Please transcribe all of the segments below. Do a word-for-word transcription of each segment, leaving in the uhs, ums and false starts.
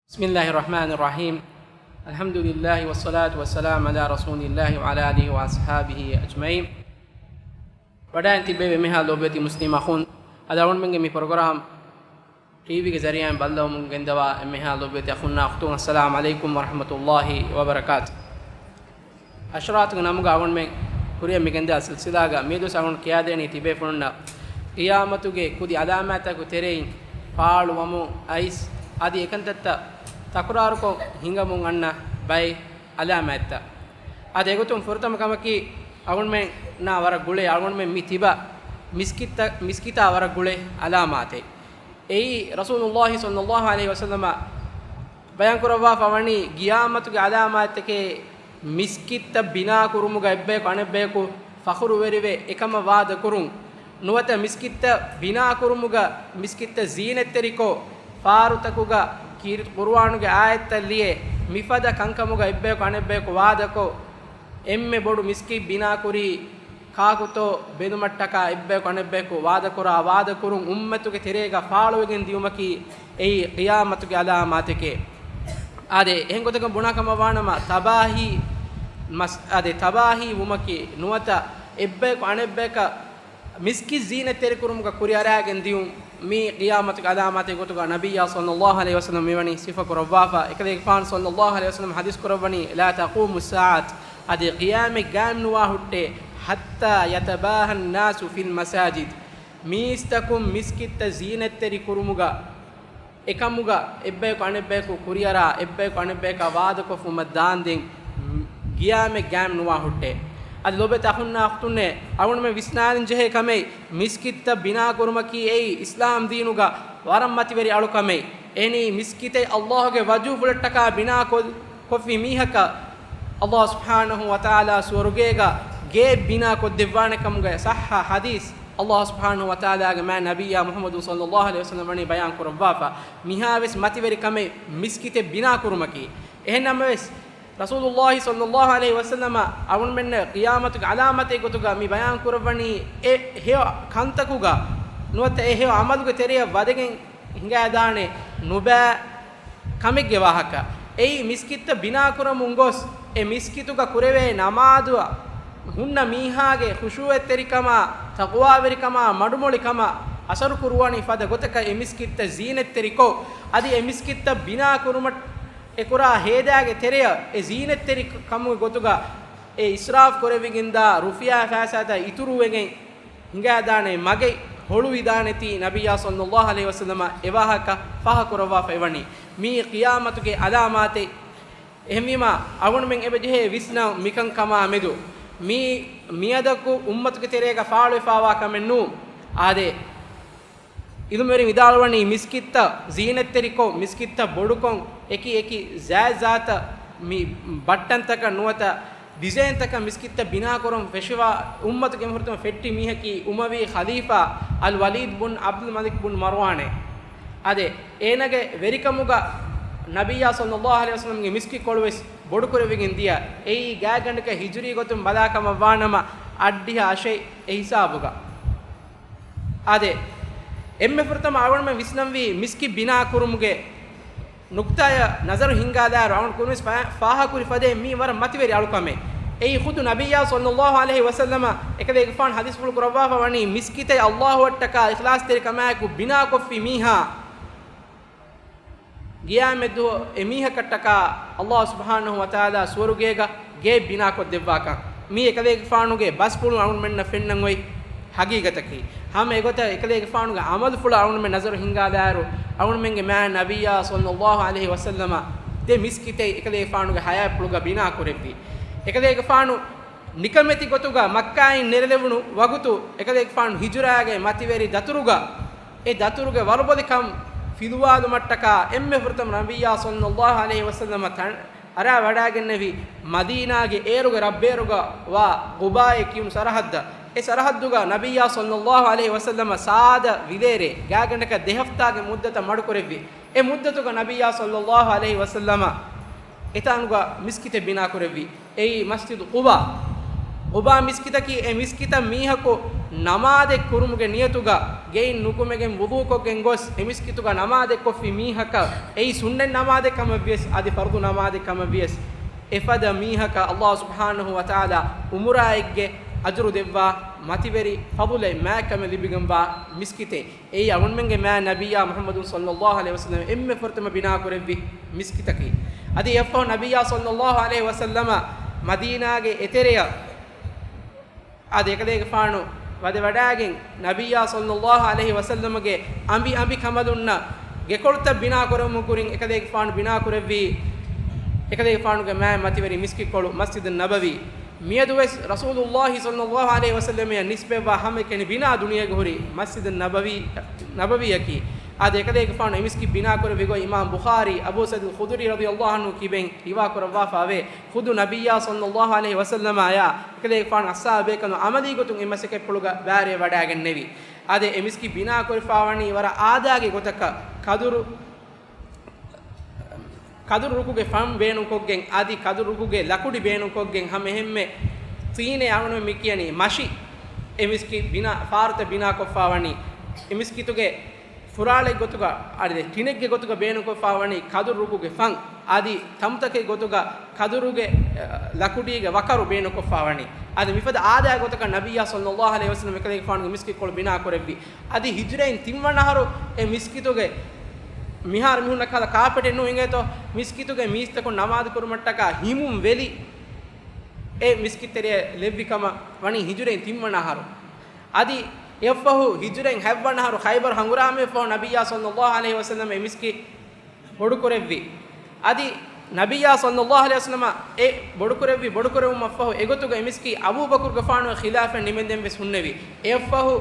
بسم الله الرحمن الرحيم. الحمد لله والصلاة والسلام على رسول الله وعلى آله وأصحابه أجمعين. ވަޑައިގެން ތިއްބެވި އެންމެހާ ލޯބިވެތި މުސްލިމް އަޚުން، އަދި އަޅުގަނޑުމެންގެ މި ޕްރޮގްރާމް ޓީވީގެ ޒަރީއާއިން ބައްލަވަމުން ގެންދަވާ އެންމެހާ ލޯބިވެތި އަޚުންނާ އުޚްތުން، އައްސަލާމު ޢަލައިކުމް ވަރަޙްމަތުﷲި ވަބަރަކާތު. އަޝްރާތުގެ ނަމުގަ އަޅުގަނޑުމެން ކުރިއަށް މި ގެންދާ ސިލްސިލާގަ މިއަދުވެސް އަޅުގަނޑު ކިޔާދޭނީ ތިބޭފުޅުންނަށް ޤިޔާމަތުގެ ކުދި ޢަލާމާތްތަކުގެ ތެރެއިން ފާޅުވަމުން އައިސް، އަދި އެކަންތައްތައް ތަކުރާރުކޮށް ހިނގަމުން އަންނަ ބައެއް ޢަލާމާތްތައް. އަދި އެގޮތުން ފުރަތަމަ ކަމަކީ، އަޅުގަނޑުމެންނާ ވަރަށް ގުޅޭ، އަޅުގަނޑުމެން މި ތިބާ މިސްކިތްތައް، މިސްކިތާ ވަރަށް ގުޅޭ ޢަލާމާތެއް. އެއީ، ރަސޫލުﷲި ޞައްލަﷲު ޢަލައިހި ވަސައްލަމަ ބަޔާން ކުރައްވާފަ ވަނީ، ޤިޔާމަތުގެ ޢަލާމާތްތަކެއް މިސްކިތްތައް ބިނާ ކުރުމުގަ އެއްބަޔަކު އަނެއްބަޔަކު ފަޚުރުވެރިވެ އެކަމަށް ވާދަ ކުރުން. ނުވަތަ މިސްކިތްތައް ބިނާ ކުރުމުގަ މިސްކިތްތައް ޒީނަތްތެރިކޮށް، ފާރުތަކުގަ ކީރިތި ޤުރުއާނުގެ އާޔަތްތައް ލިޔެ، މިފަދަ ކަންކަމުގަ އެއްބަޔަކު އަނެއްބަޔަކު ވާދަކޮށް، އެންމެ ބޮޑު މިސްކިތް ބިނާކުރީ ކާކުތޯ ބެލުމަށްޓަކާ އެއްބަޔަކު އަނެއްބަޔަކު ވާދަކުރާ ވާދަކުރުން އުއްމަތުގެ ތެރޭގަ ފާޅުވެގެން ދިޔުމަކީ އެއީ ޤިޔާމަތުގެ ޢަލާމާތެކޭ. އާދެ، އެހެން ގޮތަކަށް ބުނާ ކަމަށް ވާނަމަ، ތަބާހީ މަސް-، އާދެ، ތަބާހީ ވުމަކީ ނުވަތަ އެއްބަޔަކު އަނެއްބަޔަކަށް މިސްކިތް ޒީނަތްތެރިކުރުމުގަ ކުރިއަރާގެން ދިޔުން، މީ ޤިޔާމަތުގެ ޢަލާމާތެއް ގޮތުގަ ނަބިއްޔާ ޞައްލަﷲު ޢަލައިހި ވަސައްލަމަ މިވަނީ ސިފަކުރައްވާފަ. އެކަލޭގެފާނު ޞައްލަﷲު ޢަލައިހި ވަސައްލަމަ ޙަދީޘް ކުރައްވަނީ، لا تقوم الساعة، އަދި ޤިޔާމަތް ގާއިމް ނުވާ ހުއްޓޭ، حتى يتباهى الناس في المساجد، މީސްތަކުން މިސްކިތްތައް ޒީނަތްތެރި ކުރުމުގަ އެކަމުގަ އެއްބަޔަކު އަނެއްބަޔަކު ކުރިއަރާ، އެއްބަޔަކު އަނެއްބަޔަކާ ވާދަކޮށްފުމަށް ދާންދެން ޤިޔާމަތް ގާއިމް ނުވާ ހުއްޓޭ. އަދި ލޯބިވެތި އަޚުންނާ އުޚްތުންނޭ، އަޅުގަނޑުމެން ވިސްނާލަން ޖެހޭ ކަމެއް، މިސްކިތްތައް ބިނާ ކުރުމަކީ އެއީ އިސްލާމް ދީނުގަ ވަރަށް މަތިވެރި އަޅުކަމެއް. އެހެނީ މިސްކިތެއް ﷲގެ ވަޖުހުފުޅަށްޓަކާ ބިނާ ކޮށް، ކޮށްފި މީހަކަށް ﷲ ސުބްޙާނަހޫ ވަތަޢާލާ ސުވަރުގޭގަ ގެއެއް ބިނާ ކޮށްދެއްވާނެ ކަމުގެ ޞައްޙަ ޙަދީޘް، ﷲ ސުބްޙާނަހޫ ވަތަޢާލާގެ މާތް ނަބިއްޔާ މުޙައްމަދު ޞައްލަﷲު ޢަލައިހި ވަސައްލަމަ ވަނީ ބަޔާން ކުރައްވާފަ. މިހާވެސް މަތިވެރި ކަމެއް މިސްކިތެއް ބިނާ ކުރުމަކީ. އެހެން ނަމަވެސް، ރަސޫލުﷲ ޞައްލަﷲު ޢަލައިހި ވަސައްލަމަ އަޅުގަނޑުމެންނަށް ޤިޔާމަތުގެ ޢަލާމާތެއް ގޮތުގަ މި ބަޔާން ކުރައްވަނީ އެ ހެޔޮ ކަންތަކުގަ ނުވަތަ އެ ހެޔޮ ޢަމަލުގެ ތެރެއަށް ވަދެގެން ހިނގާދާނެ ނުބައި ކަމެއްގެ ވާހަކަ. އެއީ މިސްކިތްތައް ބިނާކުރަމުން ގޮސް، އެ މިސްކިތުގަ ކުރެވޭ ނަމާދުއަށް ހުންނަ މީހާގެ ޚުޝޫޢަތްތެރިކަމާ، ތަޤްވާވެރިކަމާ، މަޑުމޮޅިކަމަށް އަސަރު ކުރުވާނީ ފަދަ ގޮތަކަށް އެ މިސްކިތްތައް ޒީނަތްތެރިކޮށް، އަދި އެ މިސްކިތްތައް ބިނާ ކުރުމަށް އެ ކުރާ ހޭދާގެ ތެރެއަށް އެ ޒީނަތްތެރި ކަމުގެ ގޮތުގަ އެ އިސްރާފް ކުރެވިގެންދާ ރުފިޔާ ފައިސާތައް އިތުރުވެގެން ހިނގާދާނެ މަގެއް ހޮޅުވިދާނެތީ ނަބިއްޔާ ޞައްލަﷲު ޢަލައިހި ވަސައްލަމަ އެވާހަކަ ފާހަކުރައްވާފައިވަނީ. މީ ޤިޔާމަތުގެ ޢަލާމާތެއް. އެހެންވީމާ، އަޅުގަނޑުމެން އެބަޖެހޭ ވިސްނަން މިކަންކަމާ މެދު. މީ މިއަދަކު އުއްމަތުގެ ތެރޭގަ ފާޅުވެފާވާ ކަމެއް ނޫން. އާދެ، ޢިލްމުވެރިން ވިދާޅުވަނީ މިސްކިތްތައް ޒީނަތްތެރިކޮށް، މިސްކިތްތައް ބޮޑުކޮށް، އެކި އެކި ޒާތްޒާތަށް މި ބައްޓަންތަކަށް ނުވަތަ ޑިޒައިންތަކަށް މިސްކިތްތައް ބިނާކުރަން ފެށިފަ އުއްމަތުގެ އެންމެ ފުރަތަމަ ފެއްޓި މީހަކީ އުމަވީ ޚަލީފާ އަލް ވަލީދު ބުން ޢަބްދުލް މަލިކް ބުން މަރުވާނޭ. އާދެ، އޭނާގެ ވެރިކަމުގަ ނަބިއްޔާ ޞައްލަﷲު ޢަލައިހި ވަސައްލަމަގެ މިސްކިތްކޮޅުވެސް ބޮޑުކުރެވިގެން ދިޔަ. އެއީ ގާތްގަނޑަކަށް ހިޖުރީ ގޮތުން ބަލާކަމަށްވާނަމަ އަށްޑިހަ އަށެއް އެ ހިސާބުގަ. އާދެ، އެންމެ ފުރަތަމަ އަޅުގަނޑުމެން ވިސްނަންވީ މިސްކިތް ބިނާ ކުރުމުގެ ނުކްތާއަށް ނަޒަރު ހިންގާލާއިރު، އަޅުގަނޑު ކުރިންވެސް ފާ-، ފާހަގަކުރި ފަދައިން މީ ވަރަށް މަތިވެރި އަޅުކަމެއް. އެއީ ޚުދު ނަބިއްޔާ ޞައްލަﷲު ޢަލައިހި ވަސައްލަމަ އެކަލޭގެފާނު ޙަދީޘްފުޅު ކުރައްވާފަ ވަނީ، މިސްކިތެއް ﷲއަށްޓަކާ އިޚްލާޞްތެރިކަމާއެކު ބިނާކޮށްފި މީހާ، ޤިޔާމަތްދުވަހު އެމީހަކަށްޓަކާ ﷲ ސުބްޙާނަހޫ ވަތަޢާލާ ސުވަރުގޭގަ ގެއެއް ބިނާކޮށްދެއްވާކަން. މީ އެކަލޭގެފާނުގެ ބަސްފުޅުން އަޅުގަނޑުމެންނަށް ފެންނަން އޮތް ޙަޤީޤަތަކީ. ހަމަ އެގޮތަށް އެކަލޭގެފާނުގެ ޢަމަލުފުޅަށް އަޅުގަނޑުމެން ނަޒަރު ހިންގާލާއިރު، އަޅުގަނޑުމެންގެ މާތް ނަބިއްޔާ ޞައްލަﷲު ޢަލައިހި ވަސައްލަމަ ދެ މިސްކިތެއް އެކަލޭގެފާނުގެ ޙަޔާތްޕުޅުގަ ބިނާކުރެއްވި. އެކަލޭގެފާނު ނިކަމެތި ގޮތުގަ މައްކާއިން ނެރެލެވުނު ވަގުތު، އެކަލޭގެފާނު ހިޖުރާގެ މަތިވެރި ދަތުރުގަ، އެ ދަތުރުގެ ވަރުބޮލިކަން ފިލުވާލުމަށްޓަކާ އެންމެ ފުރަތަމަ ނަބިއްޔާ ޞައްލަﷲު ޢަލައިހި ވަސައްލަމަ ތަން އަރާ ވަޑާގެންނެވި މަދީނާގެ އޭރުގެ ރަށްބޭރުގަ ވާ ޤުބާއޭ ކިޔުނު ސަރަޙައްދަށް. އެ ސަރަޙައްދުގަ ނަބިއްޔާ ޞައްލަﷲު ޢަލައިހި ވަސައްލަމަ ސާދަ ވިލޭރޭ ގާތްގަނޑަކަށް ދެ ހަފްތާގެ މުއްދަތަށް މަޑުކުރެއްވި. އެ މުއްދަތުގަ ނަބިއްޔާ ޞައްލަﷲު ޢަލައިހި ވަސައްލަމަ އެތާނުގަ މިސްކިތެއް ބިނާކުރެއްވި. އެއީ މަސްޖިދު ޤުބާ. އޮބާ މިސްކިތަކީ އެ މިސްކިތަށް މީހަކު ނަމާދެއް ކުރުމުގެ ނިޔަތުގަ ގެއިން ނުކުމެގެން ވުޟޫކޮށްގެން ގޮސް އެ މިސްކިތުގަ ނަމާދެއް ކޮށްފި މީހަކަށް އެއީ ސުންނަތް ނަމާދެއް ކަމަށްވިޔަސް އަދި ފަރުޟު ނަމާދެއް ކަމަށްވިޔަސް އެފަދަ މީހަކަށް ﷲ ސުބްޙާނަހޫ ވަތަޢާލާ ޢުމުރާއެއްގެ އަޖުރު ދެއްވާ މަތިވެރި ފަޟުލެއް މާތްކަމެއް ލިބިގެންވާ މިސްކިތެއް. އެއީ އަޅުގަނޑުމެންގެ މާތް ނަބިއްޔާ މުޙައްމަދު ޞައްލައްލާހު ޢަލައިހި ވަސައްލަމަ އެންމެ ފުރަތަމަ ބިނާކުރެއްވި މިސްކިތަކީ. އަދި އެއަށްފަހު ނަބިއްޔާ ޞައްލައްލާހު ޢަލައިހި ވަސައްލަމަ މަދީނާގެ އެތެރެއަށް އަދި އެކަލޭގެފާނު ވަދެ ވަޑައިގެން ނަބިއްޔާ ޞައްލައްލާހު ޢަލައިހި ވަސައްލަމަގެ އަނބި އަނބި ކަނބަލުންނަށް ގެކޮޅުތައް ބިނާކުރެވުމުގެ ކުރިން އެކަލޭގެފާނު ބިނާކުރެއްވީ އެކަލޭގެފާނުގެ މާތް މަތިވެރި މިސްކިތްކޮޅު މަސްޖިދުއް ނަބަވީ. މިއަދުވެސް ރަސޫލުއްލާހި ޞައްލައްލާހު ޢަލައިހި ވަސައްލަމައަށް ނިސްބަތްވާ ހަމައެކަނި ބިނާ ދުނިޔޭގަ ހުރި މަސްޖިދުއް ނަބަވީ، ނަބަވީއަކީ. އާދެ، އެކަލޭގެފާނު އެ މިސްކިތް ބިނާކުރެއްވި ގޮތް އިމާމް ބުޚާރީ، އަބޫ ސަޢީދުލް ޚުދުރީ ރަޟިޔައްލާހު ޢަންހު ކިބެން ރިވާކުރައްވާފައިވޭ. ޚުދު ނަބިއްޔާ ޞައްލައްލާހު ޢަލައިހި ވަސައްލަމާއާ އެކަލޭގެފާނު އަޞްޙާބު ބޭކަލުން ޢަމަލީ ގޮތުން އެ މަސައްކަތްޕުޅުގަ ބައިވެރިވެ ވަޑައިގެންނެވި. އާދެ، އެ މިސްކިތް ބިނާކުރެވިފައިވަނީ ވަރަށް އާދައިގެ ގޮތަކަށް ކަދުރު ކަދުރު ރުކުގެ ފަން ބޭނުންކޮށްގެން، އަދި ކަދުރު ރުކުގެ ލަކުޑި ބޭނުންކޮށްގެން، ހަމައެހެންމެ ސީނޭ އަޅުގަނޑުމެން މި ކިޔަނީ މަށި، އެ މިސްކިތް ބިނާ ފާރުތައް ބިނާކޮށްފައިވަނީ. އެ މިސްކިތުގެ ފުރާޅެއް ގޮތުގަ، އަދި ޓިނެއްގެ ގޮތުގަ ބޭނުންކޮށްފައިވަނީ ކަދުރު ރުކުގެ ފަން، އަދި ތަނބުތަކެއް ގޮތުގަ ކަދުރުގެ، އަ، ލަކުޑީގެ ވަކަރު ބޭނުންކޮށްފައިވަނީ. އަދި މިފަދަ އާދައިގެ ގޮތަކަށް ނަބިއްޔާ ޞައްލައްލާހު ޢަލައިހި ވަސައްލަމަ އެކަލޭގެފާނުގެ މިސްކިތްކޮޅު ބިނާކުރެއްވި. އަދި ހިޖުރައިން ތިންވަނަ އަހަރު އެ މިސްކިތުގެ މިހާރު މިހުންނަ ކަހަލަ ކާޕެޓެއް ނޫން އިނގޭތޯ، މިސްކިތުގެ މީސްތަކުން ނަމާދު ކުރުމަށްޓަކާ ހިމުން ވެލި އެ މިސްކިތް ތެރެއަށް ލެއްވި ކަމަށް ވަނީ ހިޖުރައިން ތިންވަނަ އަހަރު. އަދި އެއަށްފަހު ހިޖުރައިން ހަތްވަނަ އަހަރު ޚައިބަރު ހަނގުރާމައަށްފަހު ނަބިއްޔާ ޞައްލައްލާހު ޢަލައިހި ވަސައްލަމަ އެ މިސްކިތް ބޮޑުކުރެއްވި. އަދި ނަބިއްޔާ ޞައްލައްލާހު ޢަލައިހި ވަސައްލަމަ އެ ބޮޑުކުރެއްވި، ބޮޑުކުރެވުމަށްފަހު އެގޮތުގަ އެ މިސްކިތް އަބޫބަކުރުގެފާނުގެ ޚިލާފަތް ނިމެންދެން ވެސް ހުންނެވި. އެއަށްފަހު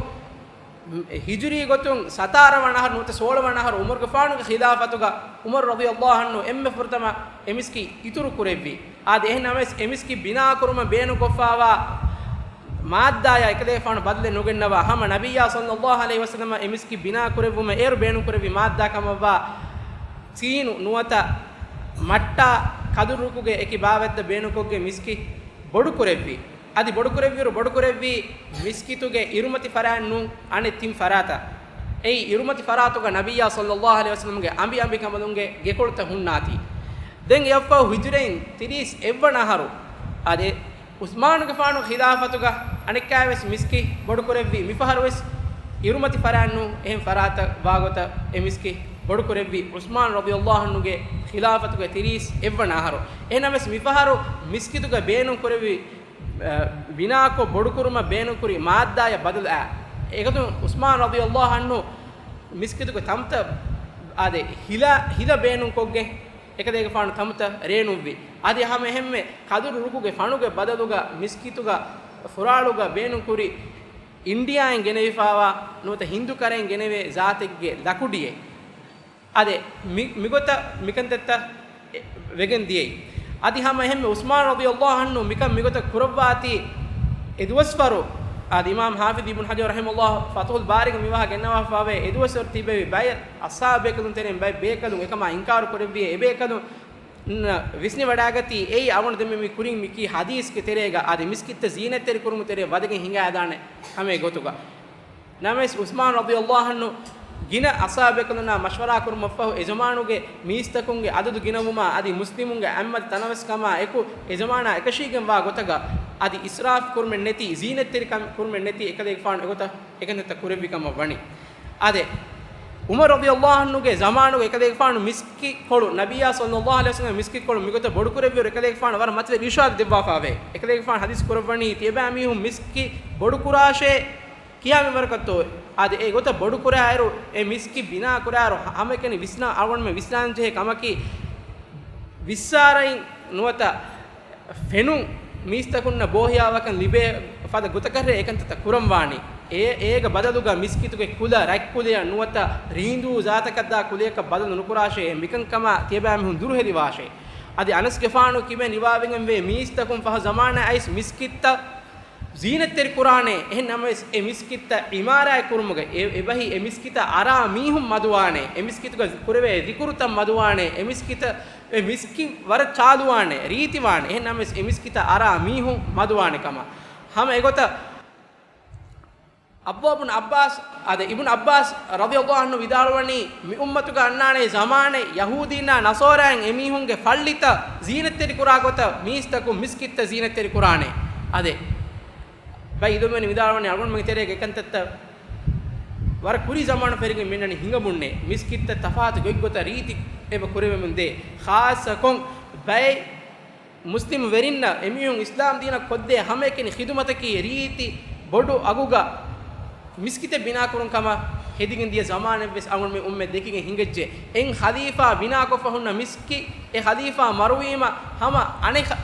ހިޖުރީ ގޮތުން ސަތާރަ ވަނަ އަހަރު ނުވަތަ ސޯޅަ ވަނަ އަހަރު ޢުމަރުގެފާނުގެ ޚިލާފަތުގަ ޢުމަރު ރަޟިޔައްލާހު ޢަންހު އެންމެ ފުރަތަމަ އެ މިސްކިތް އިތުރު ކުރެއްވި. އާދެ، އެހެން ނަމަވެސް އެ މިސްކިތް ބިނާކުރުމަށް ބޭނުންކޮށްފައިވާ މާއްދާޔާ އެކަލޭގެފާނު ބަދަލެއް ނުގެންނަވާ، ހަމަ ނަބިއްޔާ ޞައްލައްލާހު ޢަލައިހި ވަސައްލަމަ އެ މިސްކިތް ބިނާކުރެއްވުމަށް އޭރު ބޭނުންކުރެއްވި މާއްދާ ކަމަށްވާ ސީނު ނުވަތަ މައްޓާ ކަދުރު ރުކުގެ އެކި ބާވަތްތައް ބޭނުންކޮށްގެން މިސްކިތް ބޮޑުކުރެއްވި. އަދި ބޮޑުކުރެއްވިއިރު ބޮޑުކުރެއްވީ މިސްކިތުގެ އިރުމަތި ފަރާތް ނޫން އަނެއް ތިން ފަރާތަށް. އެއީ އިރުމަތި ފަރާތުގަ ނަބިއްޔާ ޞައްލައްލާހު ޢަލައިހި ވަސައްލަމަގެ އަނބި އަނބި ކަނބަލުންގެ ގެކޮޅުތައް ހުންނާތީ. ދެން އެއަށްފަހު ހިޖުރައިން ތިރީސް އެއްވަނަ އަހަރު އާދެ، ޢުސްމާނުގެފާނު ޚިލާފަތުގަ އަނެއްކާވެސް މިސްކިތް ބޮޑުކުރެއްވި. މިފަހަރުވެސް އިރުމަތި ފަރާތް ނޫން އެހެން ފަރާތަށް ވާގޮތަށް އެ މިސްކިތް ބޮޑުކުރެއްވި ޢުސްމާނު ރަޟިޔައްލާހު ޢަންހުގެ ޚިލާފަތުގެ ތިރީސް އެއްވަނަ އަހަރު. އެހެންނަމަވެސް މިފަހަރު މިސްކިތުގަ ބޭނުންކުރެއްވި، އަ، ބިނާކޮށް ބޮޑުކުރުމަށް ބޭނުންކުރި މާއްދާޔަށް ބަދަލު އައި. އެގޮތުން ޢުސްމާނު ރަޟިޔައްލާހު ޢަންހު މިސްކިތުގެ ތަނބުތައް އާދެ، ހިލަ، ހިލަ ބޭނުންކޮށްގެން އެކަލޭގެފާނު ތަނބުތައް ރޭނުއްވި. އަދި ހަމައެހެންމެ ކަދުރު ރުކުގެ ފަނުގެ ބަދަލުގަ މިސްކިތުގަ ފުރާޅުގަ ބޭނުންކުރި އިންޑިއާއިން ގެނެވިފައިވާ ނުވަތަ ހިންދުކަރައިން ގެނެވޭ ޒާތެއްގެ ލަކުޑިއެއް. އާދެ، މި، މިގޮތަށް މިކަންތައްތައް ވެގެން ދިޔައީ. އަދި ހަމައެހެންމެ ޢުސްމާނު ރަޟިޔައްލާހު ޢަންހު މިކަން މިގޮތަށް ކުރައްވާތީ އެ ދުވަސްވަރު، އާދެ، އިމާމް ޙާފިޡް އިބްނު ޙަޖަރު ރަޙިމަހުﷲ ފަތުޙުލް ބާރީގަ މިވާހަކަ ގެންނަވާފައިވޭ، އެ ދުވަސްވަރު ތިބެވި ބައެއް އަޞްޙާބު ބޭކަލުން ތެރެއިން ބައެއް ބޭކަލުން އެކަމާ އިންކާރު ކުރެއްވިއޭ، އެ ބޭކަލުން ވިސްނިވަޑައިގަތީ އެއީ އަޅުގަނޑު ދެންމެ މި ކުރިން މި ކީ ޙަދީޘްގެ ތެރޭގަ އާދެ، މިސްކިތްތައް ޒީނަތްތެރި ކުރުމުގެ ތެރޭ ވަދެގެން ހިނގައިދާނެ ހަމަ އެ ގޮތުގަ. ނަމަވެސް ޢުސްމާނު ރަޟިޔައްލާހު ޢަންހު ގިނަ އަޞްޙާބު ބޭކަލުންނާ މަޝްވަރާ ކުރުމަށްފަހު، އެ ޒަމާނުގެ މީސްތަކުންގެ އަދަދު ގިނަވުމާ އަދި މުސްލިމުންގެ އަތްމަތި ތަނަވަސްކަމާ އެކު، އެ ޒަމާނާ އެކަށީގެންވާ ގޮތަކަށް އަދި އިސްރާފް ކުރުމެއް ނެތި، ޒީނަތްތެރިކަން ކުރުމެއް ނެތި، އެކަލޭގެފާނު އެގޮތަށް އެކަންތައްތައް ކުރެއްވި ކަމަށް ވަނީ. އާދެ، ޢުމަރު ރަޟިޔައްލާހު ޢަންހުގެ ޒަމާނުގަ އެކަލޭގެފާނު މިސްކިތްކޮޅު ނަބިއްޔާ ޞައްލައްލާހު ޢަލައިހި ވަސައްލަމަ މިސްކިތްކޮޅު މިގޮތަށް ބޮޑުކުރެއްވިއިރު އެކަލޭގެފާނު ވަރަށް މަތިވެރި އިރުޝާދު ދެއްވާފައިވޭ. އެކަލޭގެފާނު ޙަދީޘް ކުރައްވަނީ ތިޔަބައިމީހުން މިސްކިތް ބޮޑުކުރާށޭ ކިޔާ މިންވަރަކަށްތޯ؟ އާދެ، އެ ގޮތަށް ބޮޑުކުރާއިރު، އެ މިސްކިތް ބިނާކުރާއިރު، ހަ-، ހަމައެކަނި ވިސްނާ، އަޅުގަނޑުމެން ވިސްނާންޖެހޭ ކަމަކީ، ވިއްސާރައިން ނުވަތަ ފެނުން މީސްތަކުންނަށް ބޯހިޔާވާކަން ލިބޭ ފަދަ ގޮތަކަށްރޭ އެކަންތައްތައް ކުރަންވާނީ. އެ، އޭގެ ބަދަލުގަ މިސްކިތުގެ ކުލަ، ރަތްކުލަޔަށް ނުވަތަ ރީނދޫ ޒާތަކަށްދާ ކުލަޔަކަށް ބަދަލު ނުކުރާށޭ، މިކަންކަމާ ތިޔަބައިމީހުން ދުރުހެލިވާށޭ. އަދި އަނަސްގެފާނު ކިބެން ރިވާވެގެންވޭ، މީސްތަކުން ފަހު ޒަމާނާ އައިސް މިސްކިތްތައް ޒީނަތްތެރި ކުރާނެ. އެހެން ނަމަވެސް، އެ މިސްކިތްތައް ޢިމާރާތް ކުރުމުގަ އެ، އެބަހީ އެ މިސްކިތަށް އަރާ މީހުން މަދުވާނެ. އެ މިސްކިތުގަ ކުރެވޭ ޒިކުރުތައް މަދުވާނެ. އެ މިސްކިތަށް، އެ މިސްކިތް ވަރަށް ޗާލުވާނެ، ރީތިވާނެ. އެހެން ނަމަވެސް، އެ މިސްކިތަށް އަރާ މީހުން މަދުވާނެ ކަމަށް. ހަމަ އެގޮތަށް ޢަބްދުﷲ ބުން ޢައްބާސް، އާދެ، އިބްނު ޢައްބާސް ރަޟިޔަﷲ ޢަންހު ވިދާޅުވަނީ، މި އުއްމަތުގަ އަންނާނެ ޒަމާނެއް ޔަހޫދީންނާ ނަޞާރާއިން އެމީހުންގެ ފައްޅިތައް ޒީނަތްތެރި ކުރާ ގޮތަށް މީސްތަކުން މިސްކިތްތައް ޒީނަތްތެރި ކުރާނެ. އާދެ، ބައި އިލްމުވެރިން ވިދާޅުވަނީ އަޅުގަނޑުމެންގެ ތެރޭގަ އެކަންތައްތައް ވަރަށް ކުރީ ޒަމާނު ފެށިގެން މިންނަނީ ހިނގަމުންނޭ. މިސްކިތްތައް ތަފާތު ގޮތްގޮތަށް ރީތި އެބަ ކުރެވެމުން ދޭ. ޚާއްޞަކޮށް ބައެއް މުސްލިމް ވެރިންނަށް އެމީހުން އިސްލާމް ދީނަށް ކޮށްދޭ ހަމައެކަނި ޚިދުމަތަކީ ރީތި ބޮޑު އަގުގަ މިސްކިތެއް ބިނާކުރުން ކަމަށް ހެދިގެން ދިޔަ ޒަމާނެއްވެސް އަޅުގަނޑުމެން އުއްމަތް ދެކިގެން ހިނގައްޖެ. އެއް ޚަލީފާ ބިނާކޮށްފަ ހުންނަ މިސްކި، އެ ޚަލީފާ މަރުވީމަ ހަމަ އަނެއް ޚަ-،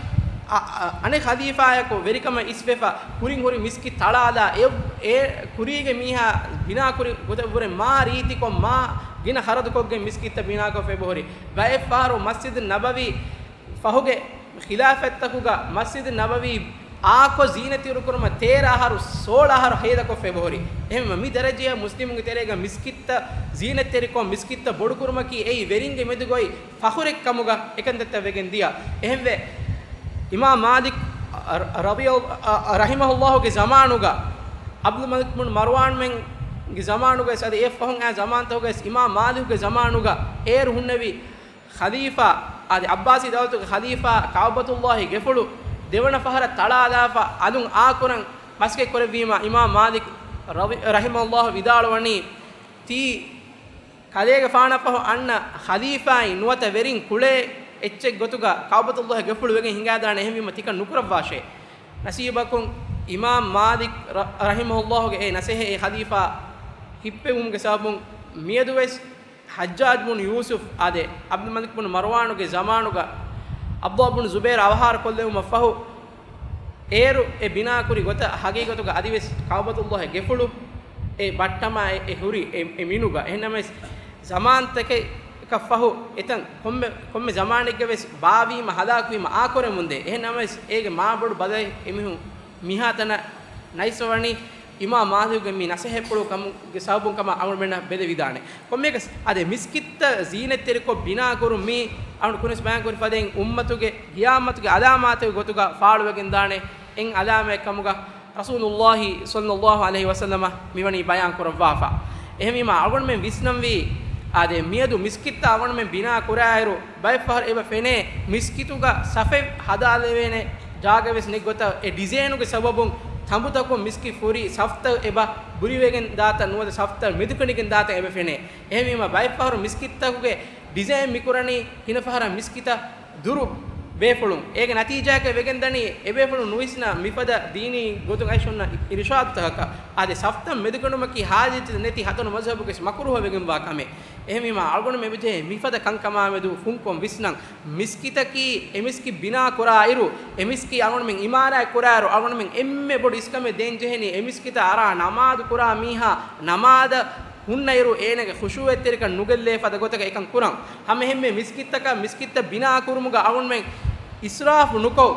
އަ-، އަ-، އަނެއް ޚަލީފާޔަކު ވެރިކަމަށް އިސްވެފަ ކުރިން ހުރި މިސްކިތް ތަޅާލާ އެ، އެ ކުރީގެ މީހާ ބިނާކުރި ގޮތަށްވުރެ މާ ރީތިކޮށް މާ ގިނަ ޚަރަދުކޮށްގެން މިސްކިތްތައް ބިނާކޮށްފަ އެބަހުރި. ބައެއްފަހަރު މަސްޖިދު ނަބަވީ ފަހުގެ ޚިލާފަތްތަކުގަ މަސްޖިދު ނަބަވީ އާކޮށް ޒީނަތްތެރިކުރުމަށް ތޭރަ އަހަރު، ސޯޅަ އަހަރު ހޭދަކޮށްފަ އެބަހުރި. އެހެންވީމަ މި ދަރަޖަޔަށް މުސްލިމުންގެ ތެރޭގަ މިސްކިތްތައް ޒީނަތްތެރިކޮށް މިސްކިތްތައް ބޮޑުކުރުމަކީ އެއީ ވެރިންގެ މެދުގައި ފަޚުރެއް ކަމުގަ އެކަންތައްތައް ވެގެން ދިޔަ. އެހެންވެ، އިމާމް މާލިކް ރަ-، ރަ-، ރަ-، ރަޙިމަހުﷲގެ ޒަމާނުގަ، ޢަބްދުލް މަލިކް ބުން މަރުވާންގެ ޒަމާނުގަވެސް އަދި އެއަށްފަހުން އައި ޒަމާންތަކުގަވެސް އިމާމް މާލިކުގެ ޒަމާނުގަ އޭރު ހުންނެވި ޚަލީފާ، އަދި ޢައްބާސީ ދައުލަތުގެ ޚަލީފާ ކަޢުބަތުﷲގެ ގެފުޅު ދެވަނަ ފަހަރަށް ތަޅާލާފަ އަލުން އާކުރަން މަސައްކަތް ކުރެއްވީމަ، އިމާމް މާލިކް ރަ-، ރަޙިމަހުﷲ ވިދާޅުވަނީ، ތީ ކަލޭގެފާނަށްފަހު އަންނަ ޚަލީފާއިން ނުވަތަ ވެރިން ކުޅޭ އެއްޗެއް ގޮތުގަ ކަޢުބަތުﷲގެ ގެފުޅު ވެގެން ހިނގާދާނެ، އެހެންވީމަ ތިކަން ނުކުރައްވާށޭ. ނަސީބަކުން އިމާމް މާލިކް ރަ-، ރަޙިމަހުﷲގެ އެ ނަސޭހަތް އެ ޚަލީފާ ހިއްޕެވުމުގެ ސަބަބުން މިއަދުވެސް ޙައްޖާޖް ބުނު ޔޫސުފް އާދެ، ޢަބްދުލް މަލިކް ބުނު މަރުވާނުގެ ޒަމާނުގަ ޢަބްދުﷲ ބުނު ޒުބައިރު އަވަހާރަ ކޮށްލެވުމަށްފަހު، އޭރު އެ ބިނާކުރި ގޮތަށް ޙަޤީޤަތުގަ އަދިވެސް ކަޢުބަތުﷲގެ ގެފުޅު އެ ބައްޓަމާ އެ، އެ ހުރި އެ، އެ މިނުގަ. އެހެންނަމަވެސް، ޒަމާންތަކަކަށްފަހު އެތަން ކޮންމެ، ކޮންމެ ޒަމާނެއްގަވެސް ބާވީމަ ހަލާކުވީމަ އާކުރެމުންދޭ. އެހެންނަމަވެސް، އޭގެ މާބޮޑު ބަދަލެއް އެމީހުން މިހާތަނަށް ނައިސްވަނީ، އިމާމް މާލިކުގެ މި ނަސޭހަތްޕުޅު ކަމުގެ ސަބަބުން ކަމަށް އަޅުގަނޑުމެންނަށް ބެލެވިދާނެ. ކޮންމެއަކަސް، އާދެ، މިސްކިތްތައް ޒީނަތްތެރިކޮށް ބިނާކުރުން މީ އަޅުގަނޑު ކުރިންވެސް ބަޔާންކުރި ފަދައިން އުއްމަތުގެ ޤިޔާމަތުގެ ޢަލާމާތެއް ގޮތުގަ ފާޅުވެގެންދާނެ. އެއް ޢަލާމާތް ކަމުގަ ރަސޫލުﷲ ޞައްލަﷲ ޢަލައިހި ވަސައްލަމަ މިވަނީ ބަޔާން ކުރައްވާފަ. އެހެންވީމަ، އަޅުގަނޑުމެން ވިސްނަންވީ، އާދެ، މިއަދު މިސްކިތްތައް އަޅުގަނޑުމެން ބިނާ ކުރާއިރު، ބައެއްފަހަރު އެބަ ފެނޭ، މިސްކިތުގަ ސަފެއް ހަދާލެވޭނެ ޖާގަވެސް ނެތް ގޮތަށް، އެ ޑިޒައިނުގެ ސަބަބުން ތަނބުތަކުން މިސްކިތް ފުރި ސަފްތައް އެބަ ބުރިވެގެން ދާތަން ނުވަތަ ސަފްތައް މެދުކެނޑިގެން ދާތަން އެބަ ފެނޭ. އެހެންވީމަ، ބައެއްފަހަރު މިސްކިތްތަކުގެ ޑިޒައިން މިކުރަނީ ހިނަފަހަރަށް މިސްކިތަށް ދުރު ބޭފުޅުން. އޭގެ ނަތީޖާއަކަށް ވެގެންދަނީ، އެބޭފުޅުން ނުވިސްނާ މިފަދަ ދީނީ ގޮތުން އައިސް އޮންނަ އިރުޝާދުތަކަކަށް. އާދެ، ސަފްތައް މެދުކެނޑުމަކީ ހާޖަތް ނެތި ހަތަރު މަޒްހަބުގެ މަކުރޫހަ ވެގެންވާ ކަމެއް. އެހެންވީމަ، އަޅުގަނޑުމެން އެބަޖެހޭ މިފަދަ ކަންކަމާމެދު ފުންކޮށް ވިސްނަން. މިސްކިތަކީ އެ މިސްކިތް ބިނާ ކުރާއިރު، އެ މިސްކިތް އަޅުގަނޑުމެން އިމާރާތް ކުރާއިރު، އަޅުގަނޑުމެން އެންމެ ބޮޑު އިސްކަމެއް ދޭން ޖެހެނީ އެ މިސްކިތަށް އަރާ ނަމާދު ކުރާ މީހާ ނަމާދަށް ހުންނައިރު އޭނާގެ ޚުޝޫޢަތްތެރިކަން ނުގެއްލޭ ފަދަ ގޮތަކަށް އެކަން ކުރަން. ހަމަ އެހެންމެ މިސްކިތްތަކަށް މިސްކިތްތައް ބިނާ ކުރުމުގަ އަޅުގަނޑުމެން އިސްރާފު ނުކޮށް،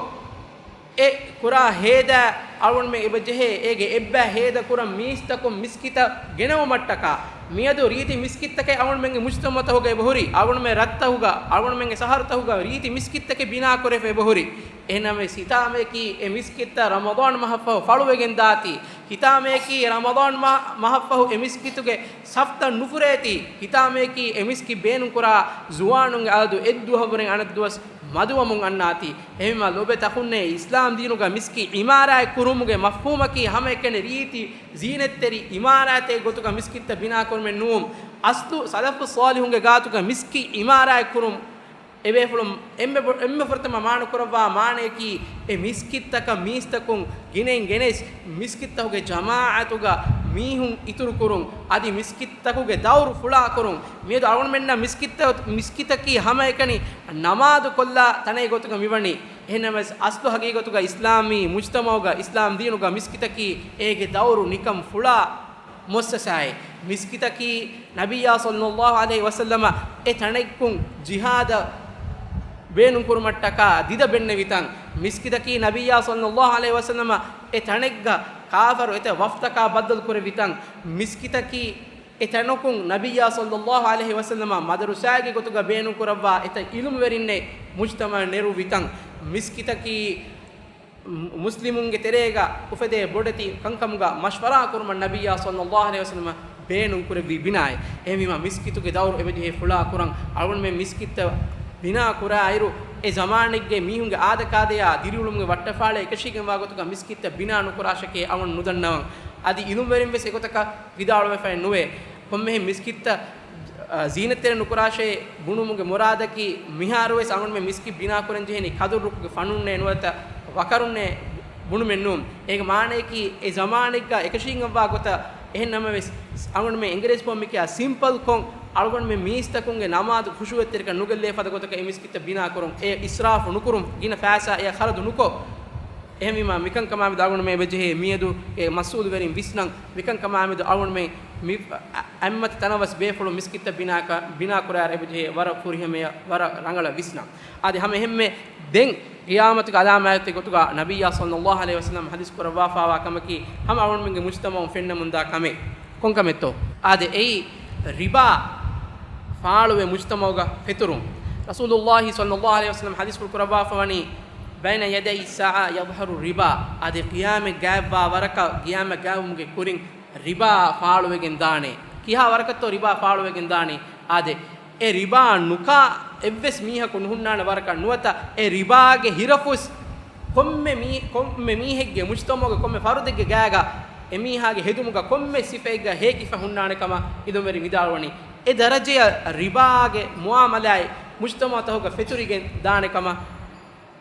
އެ ކުރާ ހޭދަ އަޅުގަނޑުމެން އެބަ ޖެހޭ، އޭގެ އެއްބައި ހޭދަ ކުރަން މީސްތަކުން މިސްކިތަށް ގެނައުމަށްޓަކާ، މިއަދު ރީތި މިސްކިތްތަކެއް އަޅުގަނޑުމެންގެ މުޖްތަމަޢުތަކުގަ އެބަހުރި، އަޅުގަނޑުމެން ރަށްތަކުގަ، އަޅުގަނޑުމެންގެ ޝަހަރުތަކުގަ ރީތި މިސްކިތްތަކެއް ބިނާކުރެފަ އެބަހުރި. އެހެންނަމަވެސް، ހިތާމަޔަކީ އެ މިސްކިތްތައް ރަމަޟާން މަހަށްފަހު ފަޅުވެގެން ދާތީ، ހިތާމަޔަކީ ރަމަޟާން މަ-، މަހަށްފަހު އެ މިސްކިތުގެ ސަފްތައް ނުފުރޭތީ، ހިތާމަޔަކީ އެ މިސްކިތް ބޭނުންކުރާ ޒުވާނުންގެ އަދަދު އެއްދުވަހުވުރެން އަނެއްދުވަސް މަދުވަމުން އަންނާތީ. އެހެންވީމަ، ލޮބުވެތި އަޚުންނޭ، އިސްލާމް ދީނުގަ މިސްކިތް އިމާރާތް ކުރުމުގެ މަފްހޫމަކީ ހަމައެކަނި ރީތި ޒީނަތްތެރި އިމާރާތެއް ގޮތުގަ މިސްކިތްތައް ބިނާކުރުމެއް ނޫން. އަސްލު ސަލަފު ޞާލިޙުންގެ ގާތުގަ މިސްކިތް އިމާރާތް ކުރުން އެބޭފުޅުން އެންމެ ބޮ-، އެންމެ ފުރަތަމަ މާނަކުރައްވާ މާނަޔަކީ، އެ މިސްކިތްތަކަށް މީސްތަކުން ގިނައިން ގެނެސް، މިސްކިތްތަކުގެ ޖަމާޢަތުގަ މީހުން އިތުރުކުރުން، އަދި މިސްކިތްތަކުގެ ދައުރު ފުޅާކުރުން. މިއަދު އަޅުގަނޑުމެންނަށް މިސްކިތްތައް، މިސްކިތަކީ ހަމައެކަނި ނަމާދު ކޮށްލާ ތަނެއް ގޮތުގަ މިވަނީ. އެހެންނަމަވެސް، އަސްލު ހަގީގަތުގަ އިސްލާމީ މުޖްތަމަޢުގަ، އިސްލާމް ދީނުގަ މިސްކިތަކީ އޭގެ ދައުރު ނިކަން ފުޅާ މުއައްސަސާއެއް. މިސްކިތަކީ ނަބިއްޔާ ޞައްލައްލާހު ޢަލައިހި ވަސައްލަމަ އެ ތަނެއްގައި ޖިހާދަށް ބޭނުންކުރުމަށްޓަކާ ދިދަ ބެންނެވިތަން. މިސްކިތަކީ ނަބިއްޔާ ޞައްލައްލާހު ޢަލައިހި ވަސައްލަމަ އެ ތަނެއްގަ ކާފަރު އެތައް ވަފްދަކާ ބައްދަލު ކުރެއްވިތަން. މިސްކިތަކީ އެ ތަނަކުން ނަބިއްޔާ ޞައްލައްލާހު ޢަލައިހި ވަސައްލަމަ މަދަރުސާގެ ގޮތުގަ ބޭނުންކުރައްވާ އެތައް ޢިލްމުވެރިންނެއް މުޖްތަމަޢަށް ނެރުއްވިތަން. މިސްކިތަކީ މުސްލިމުންގެ ތެރޭގަ އުފެދޭ ބޮޑެތި ކަންކަމުގަ މަޝްވަރާ ކުރުމަށް ނަބިއްޔާ ޞައްލައްލާހު ޢަލައިހި ވަސައްލަމަ ބޭނުން ކުރެއްވި ބިނާއެއް. އެހެންވީމަ، މިސްކިތުގެ ދައުރު އެބަޖެހޭ ފުޅާ ކުރަން، އަޅުގަނޑުމެން މިސްކިތްތައް ބިނާ ކުރާއިރު، އެ ޒަމާނެއްގެ މީހުންގެ އާދަކާދަޔާ ދިރިއުޅުމުގެ ވައްޓަފާޅައި އެކަށީގެންވާ ގޮތުގަ މިސްކިތްތައް ބިނާ ނުކުރާށެކޭ އަޅުގަނޑު ނުދަންނަވަން. އަދި އިލްމުވެރިން ވެސް އެގޮތަކަށް ވިދާޅުވެފައެއް ނުވޭ. ކޮންމެހެން މިސްކިތްތައް، އަ، ޒީނަތްތެރެ ނުކުރާށޭ ބުނުމުގެ މުރާދަކީ، މިހާރުވެސް އަޅުގަނޑުމެން މިސްކިތް ބިނާކުރަން ޖެހެނީ ކަދުރު ރުކުގެ ފަނުންނޭ ނުވަތަ ވަކަރުންނޭ ބުނުމެއް ނޫން. އޭގެ މާނަޔަކީ، އެ ޒަމާނެއްގަ އެކަށީގެންވާ ގޮތަށް އެހެން ނަމަވެސް، އަޅުގަނޑުމެން އެނގޭރޭ ސިފައިން މިކިޔާ ސިމްޕަލްކޮށް، އަޅުގަނޑުމެން މީސްތަކުންގެ ނަމާދު ޚުޝޫޢަތްތެރިކަން ނުގެއްލޭ ފަދަ ގޮތަކަށް އެ މިސްކިތްތައް ބިނާކުރުން. އެ އިސްރާފު ނުކުރުން، ގިނަ ފައިސާ އެއަށް ޚަރަދު ނުކޮށް. އެހެންވީމަ، މިކަންކަމާމެދު އަޅުގަނޑުމެން އެބަޖެހޭ މިއަދު އެ މަސްއޫލުވެރިން ވިސްނަން، މިކަންކަމާމެދު އަޅުގަނޑުމެން މި އަ-، އަތްމަތި ތަނަވަސް ބޭފުޅުން މިސްކިތްތައް ބިނާކަ-، ބިނާކުރާއިރު އެބަޖެހޭ ވަރަށް ފުރިހަމަޔަށް ވަރަށް ރަނގަޅަށް ވިސްނަން. އާދެ، ހަމަ އެހެންމެ ދެން ޤިޔާމަތުގެ އަލާމާތެއް ގޮތުގަ ނަބިއްޔާ ޞައްލައްލާހު ޢަލައިހި ވަސައްލަމަ ޙަދީޘް ކުރައްވާފާވާ ކަމަކީ، ހަމަ އަޅުގަނޑުމެންގެ މުޖްތަމަޢުން ފެންނަމުންދާ ކަމެއް. ކޮންކަމެއްތޯ؟ އާދެ، އެއީ ރިބާ ފާޅުވެ މުޖްތަމަޢުގަ ފެތުރުން. ރަސޫލުއްލާހި ޞައްލައްލާހު ޢަލައިހި ވަސައްލަމަ ޙަދީޘްފުޅު ކުރައްވާފަ ވަނީ، "بين يدي الساعة يظهر الربا." އާދެ، ޤިޔާމަތް ގާތްވާ ވަރަކަށް، ޤިޔާމަތް ގާތްވުމުގެ ކުރިން ރިބާ ފާޅުވެގެން ދާނެ. ކިހާ ވަރަކަށްތޯ ރިބާ ފާޅުވެގެން ދާނީ؟ އާދެ، އެ ރިބާ ނުކާ އެއްވެސް މީހަކު ނުހުންނާނެ ވަރަކަށް ނުވަތަ، އެ ރިބާގެ ހިރަފުސް ކޮންމެ މީ-، ކޮންމެ މީހެއްގެ މުޖްތަމަޢުގެ ކޮންމެ ފަރުދެއްގެ ގާގަ އެމީހާގެ ހެދުމުގަ ކޮންމެ ސިފައެއްގަ ހޭކިފަ ހުންނާނެ ކަމަށް އިލްމުވެރިން ވިދާޅުވަނީ. އެ ދަރަޖަޔަށް ރިބާގެ މުޢާމަލާތް މުޖްތަމަޢުތަކުގަ ފެތުރިގެން ދާނެ ކަމަށް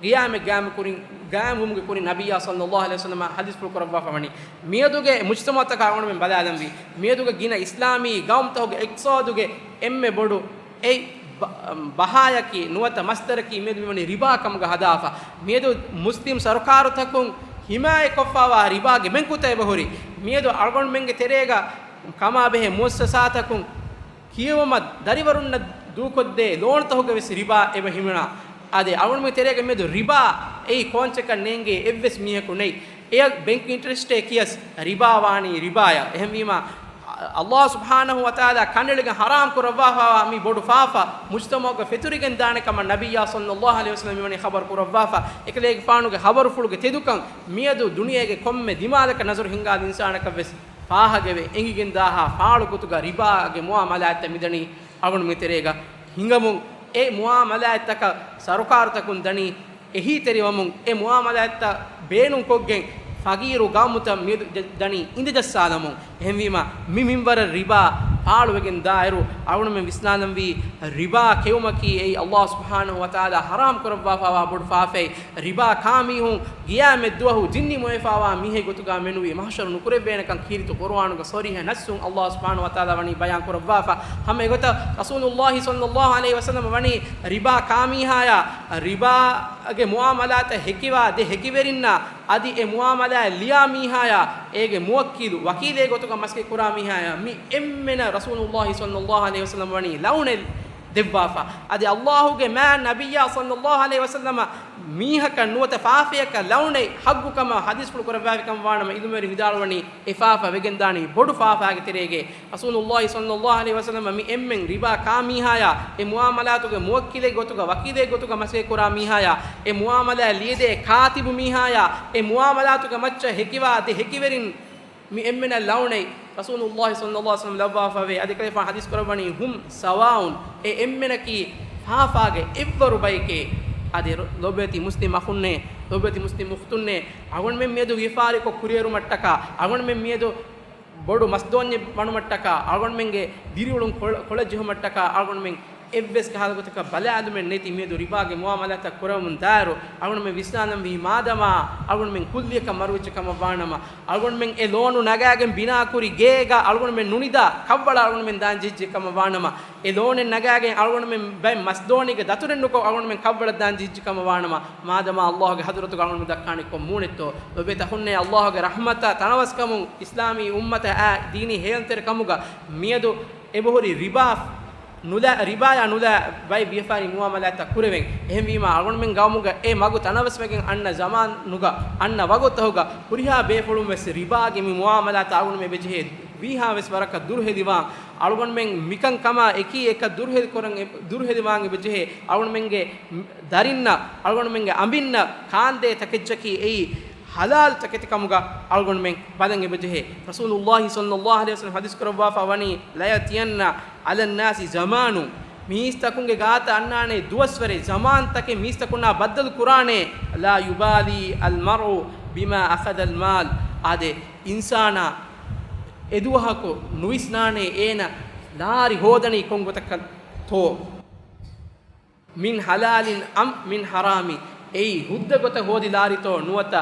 ޤިޔާމަތް ގާތްވުމުގެ ކުރިން، ގާތްވުމުގެ ކުރިން ނަބިއްޔާ ޞައްލައްލާހު ޢަލައިހި ވަސައްލަމަ ޙަދީޘްފުޅު ކުރައްވާފަ ވަނީ. މިއަދުގެ މުޖްތަމަޢުތަކަށް އަޅުގަނޑުމެން ބަލާލަންވީ، މިއަދުގެ ގިނަ އިސްލާމީ ގައުމުތަކުގެ އިޤްތިޞާދުގެ އެންމެ ބޮޑު އެއް ބަ-، ބަހާޔަކީ ނުވަތަ މަޞްދަރަކީ މިއަދު މިވަނީ ރިބާ ކަމުގަ ހަދާފަ. މިއަދު މުސްލިމް ސަރުކާރުތަކުން ޙިމާޔަތްކޮށްފާވާ ރިބާގެ ބެންކުތައް އެބަހުރި. މިއަދު އަޅުގަނޑުމެންގެ ތެރޭގަ ކަމާބެހޭ މުއައްސަސާތަކުން ކިޔަވުމަށް ދަރިވަރުންނަށް ދޫކޮށްދޭ ލޯނުތަކުގަ ވެސް ރިބާ އެބަ ހިމެނާ. އާދެ، އަޅުގަނޑުމެން ތެރޭގަ މިއަދު ރިބާ އެއީ ކޯންޗަކަށް ނޭނގޭ އެއްވެސް މީހަކު ނެތް. އެޔަށް ބެންކް އިންޓްރެސްޓޭ ކިޔަސް ރިބާ ވާނީ ރިބާޔަށް. އެހެންވީމަ، ﷲ ސުބްޙާނަހޫ ވަތަޢާލާ ކަނޑައެޅިގެން ޙަރާމް ކުރައްވާފައިވާ މި ބޮޑު ފާފަ މުޖްތަމަޢުގަ ފެތުރިގެން ދާނެ ކަމަށް ނަބިއްޔާ ޞައްލައްލާހު ޢަލައިހި ވަސައްލަމަ މިވަނީ ޚަބަރު ކުރައްވާފަ. އެކަލޭގެފާނުގެ ޚަބަރުފުޅުގެ ތެދުކަން މިއަދު ދުނިޔޭގެ ކޮންމެ ދިމާލަކަށް ނަޒަރު ހިންގާ އިންސާނަކަށް ވެސް ފާހަގަވެ އެނގިގެންދާހާ ފާޅު ގޮތުގަ ރިބާގެ މުޢާމަލާތްތައް މިދަނީ އަޅުގަނޑުމެން ތެރޭގަ ހިނގަމުން، އެ މުޢާމަލާތްތަކަށް ސަރުކާރުތަކުން ދަނީ އެހީތެރިވަމުން، އެ މުޢާމަލާތްތައް ބޭނުންކޮށްގެން ފަގީރު ގައުމުތައް މިއަދު ދަ-، ދަނީ އިނދެޖައްސާލަމުން. އެހެންވީމަ، މި މިންވަރަށް ރިބާ ފާޅުވެގެން ދާއިރު، އަޅުގަނޑުމެން ވިސްނާލަންވީ، ރިބާ ކެއުމަކީ އެއީ ﷲ ސުބްޙާނަހޫ ވަތަޢާލާ ޙަރާމް ކުރައްވާފައިވާ ބޮޑު ފާފައެއް. ރިބާ ކާ މީހުން ގިޔާމެއްދުވަހު ޖިންނި މޮޔަފާވާ މީހެއް ގޮތުގަ މެނުވީ މަޙްޝަރު ނުކުރެއްވޭނެކަން ކީރިތި ޤުރުއާނުގަ ޞަރީޙަ ނައްޞުން ﷲ ސުބްޙާނަހޫ ވަތަޢާލާ ވަނީ ބަޔާން ކުރައްވާފަ. ހަމަ އެގޮތަށް ރަސޫލުﷲ ޞައްލައްލާހު ޢަލައިހި ވަސައްލަމަ ވަނީ ރިބާ ކާ މީހާޔާ، ރިބާގެ މުޢާމަލާތަށް ހެކިވާ ދެ ހެކިވެރިންނާ، އަދި އެ މުޢާމަލާތް ލިޔާ މީހާޔާ، އޭގެ މުވައްކިލު، ވަކީލެއް ގޮތުގަ މަސައްކަތް ކުރާ މީހާޔާ، މި އެންމެނަށް ރަސޫލުﷲ ޞައްލައްލާހު ޢަލައިހި ވަސައްލަމަ ވަނީ ލަޢުނަތް ދެއްވާފަ. އަދި ﷲ ގެ މާތް ނަބިއްޔާ ޞައްލައްލާހު ޢަލައިހި ވަސައްލަމަ މީހަކަށް ނުވަތަ ފާފަޔަކަށް ލަޢުނަތް ޙައްޤު ކަމަށް ޙަދީޘްފުޅު ކުރައްވާފި ކަމަށް ވާނަމަ، އިލްމުވެރިން ވިދާޅުވަނީ އެ ފާފަ ވެގެންދާނީ ބޮޑު ފާފާގެ ތެރޭގައި. ރަސޫލުﷲ ޞައްލައްލާހު ޢަލައިހި ވަސައްލަމަ މި އެންމެން ރިބާ ކާ މީހާޔާ، އެ މުޢާމަލާތުގެ މުވައްކިލެއް ގޮތުގަ، ވަކީލެއް ގޮތުގަ މަސައްކަތް ކުރާ މީހާޔާ، އެ މުޢާމަލާތް ލިޔެދޭ ކާތިބު މީހާޔާ، އެ މުޢާމަލާތުގެ މައްޗަށް ހެކިވާ ދެ ހެކިވެރިން މި އެންމެނަށް ލަޢުނަތް. ރަސޫލުﷲ ޞައްލައްލާހު ޢަލައިހި ވަސައްލަމަ ލައްވާފަވޭ. އަދި ކަލޭފާނު ޙަދީޘް ކުރައްވަނީ، "هُمْ سَوَاءٌ." އެ އެންމެނަކީ ފާފާގެ އެއްވަރު ބައެކޭ. އަދި ރު-، ލޮބުވެތި މުސްލިމް އަޚުންނޭ، ލޮބުވެތި މުސްލިމް އުޚްތުންނޭ، އަޅުގަނޑުމެން މިއަދު ވިޔަފާރިކޮށް ކުރިއެރުމަށްޓަކާ، އަޅުގަނޑުމެން މިއަދު ބޮޑު މަސްދޯންޏެއް ވަނުމަށްޓަކާ، އަޅުގަނޑުމެންގެ ދިރިއުޅުން ކޮޅަ-، ކޮޅަށް ޖެހުމަށްޓަކާ، އަޅުގަނޑުމެން އެއްވެސް ކަހަލަ ގޮތަކަށް ބަލާލުމެއް ނެތި މިއަދު ރިބާގެ މުޢާމަލާތައް ކުރަމުން ދާއިރު، އަޅުގަނޑުމެން ވިސްނާލަންވީ، މާދަމާ އަޅުގަނޑުމެން ކުއްލިއަކަށް މަރުވެއްޖެ ކަމަށް ވާނަމަ، އަޅުގަނޑުމެން އެ ލޯނު ނަގާގެން ބިނާކުރި ގޭގަ އަޅުގަނޑުމެން ނުނިދާ ކަށްވަޅަށް އަޅުގަނޑުމެން ދާން ޖެހިއްޖެ ކަމަށް ވާނަމަ، އެ ލޯނެއް ނަގާގެން އަޅުގަނޑުމެން ބައެއް މަސްދޯނީގެ ދަތުރެއް ނުކޮށް އަޅުގަނޑުމެން ކަށްވަޅަށް ދާން ޖެހިއްޖެ ކަމަށް ވާނަމަ، މާދަމާ ﷲ ގެ ޙަޟްރަތުގަ އަޅުގަނޑު ދައްކާނީ ކޮން މޫނެއްތޯ؟ ލޮބުވެތި އަޚުންނޭ، ﷲ ގެ ރަޙްމަތާ ތަނަވަސްކަމުން އިސްލާމީ އުއްމަތަށް އާ ދީނީ ހޭލުންތެރި ކަމުގަ މިއަދު އެބަހުރި ރިބާ ނުލާ، ރިބާޔާ ނުލާ ބައެއް ވިޔަފާރި މުޢާމަލާތްތައް ކުރެވެން. އެހެންވީމާ، އަޅުގަނޑުމެން ގައުމުގަ އެ މަގު ތަނަވަސްވެގެން އަންނަ ޒަމާނުގަ، އަންނަ ވަގުތުތަކުގަ ހުރިހާ ބޭފުޅުން ވެސް ރިބާގެ މި މުޢާމަލާތަށް އަޅުގަނޑުމެން އެބަޖެހޭ ވީހާވެސް ވަރަކަށް ދުރުހެލިވާން. އަޅުގަނޑުމެން މިކަން ކަމާ އެކީ އެކަށް ދުރުހެލި ކުރަން އެ-، ދުރުހެލިވާން އެބަޖެހޭ. އަޅުގަނޑުމެންގެ ދަރިންނަށް، އަޅުގަނޑުމެންގެ އަނބިންނަށް ކާންދޭ ތަކެއްޗަކީ އެއީ ޙަލާލު ތަކެތި ކަމުގަ އަޅުގަނޑުމެން ބަލަން އެބަޖެހޭ. ރަސޫލުﷲ ޞައްލަﷲ ޢަލައިހި ވަސައްލަމަ ޙަދީޘް ކުރައްވާފަ ވަނީ، لَيَأْتِيَنَّ عَلَى النَّاسِ زَمَانٌ، މީސްތަކުންގެ ގާތަށް އަންނާނެ ދުވަސްވަރެއް، ޒަމާންތަކެއް މީސްތަކުންނާ ބައްދަލު ކުރާނެ، لَا يُبَالِي الْمَرْءُ بِمَا أَخَذَ الْمَالَ. އާދެ، އިންސާނާ އެދުވަހަކު ނުވިސްނާނެ އޭނަ ލާރި ހޯދަނީ ކޮން ގޮތަކަށްތޯ. مِنْ حَلَالٍ أَمْ مِنْ حَرَامٍ. އެއީ ހުއްދަ ގޮތަށް ހޯދި ލާރިތޯ ނުވަތަ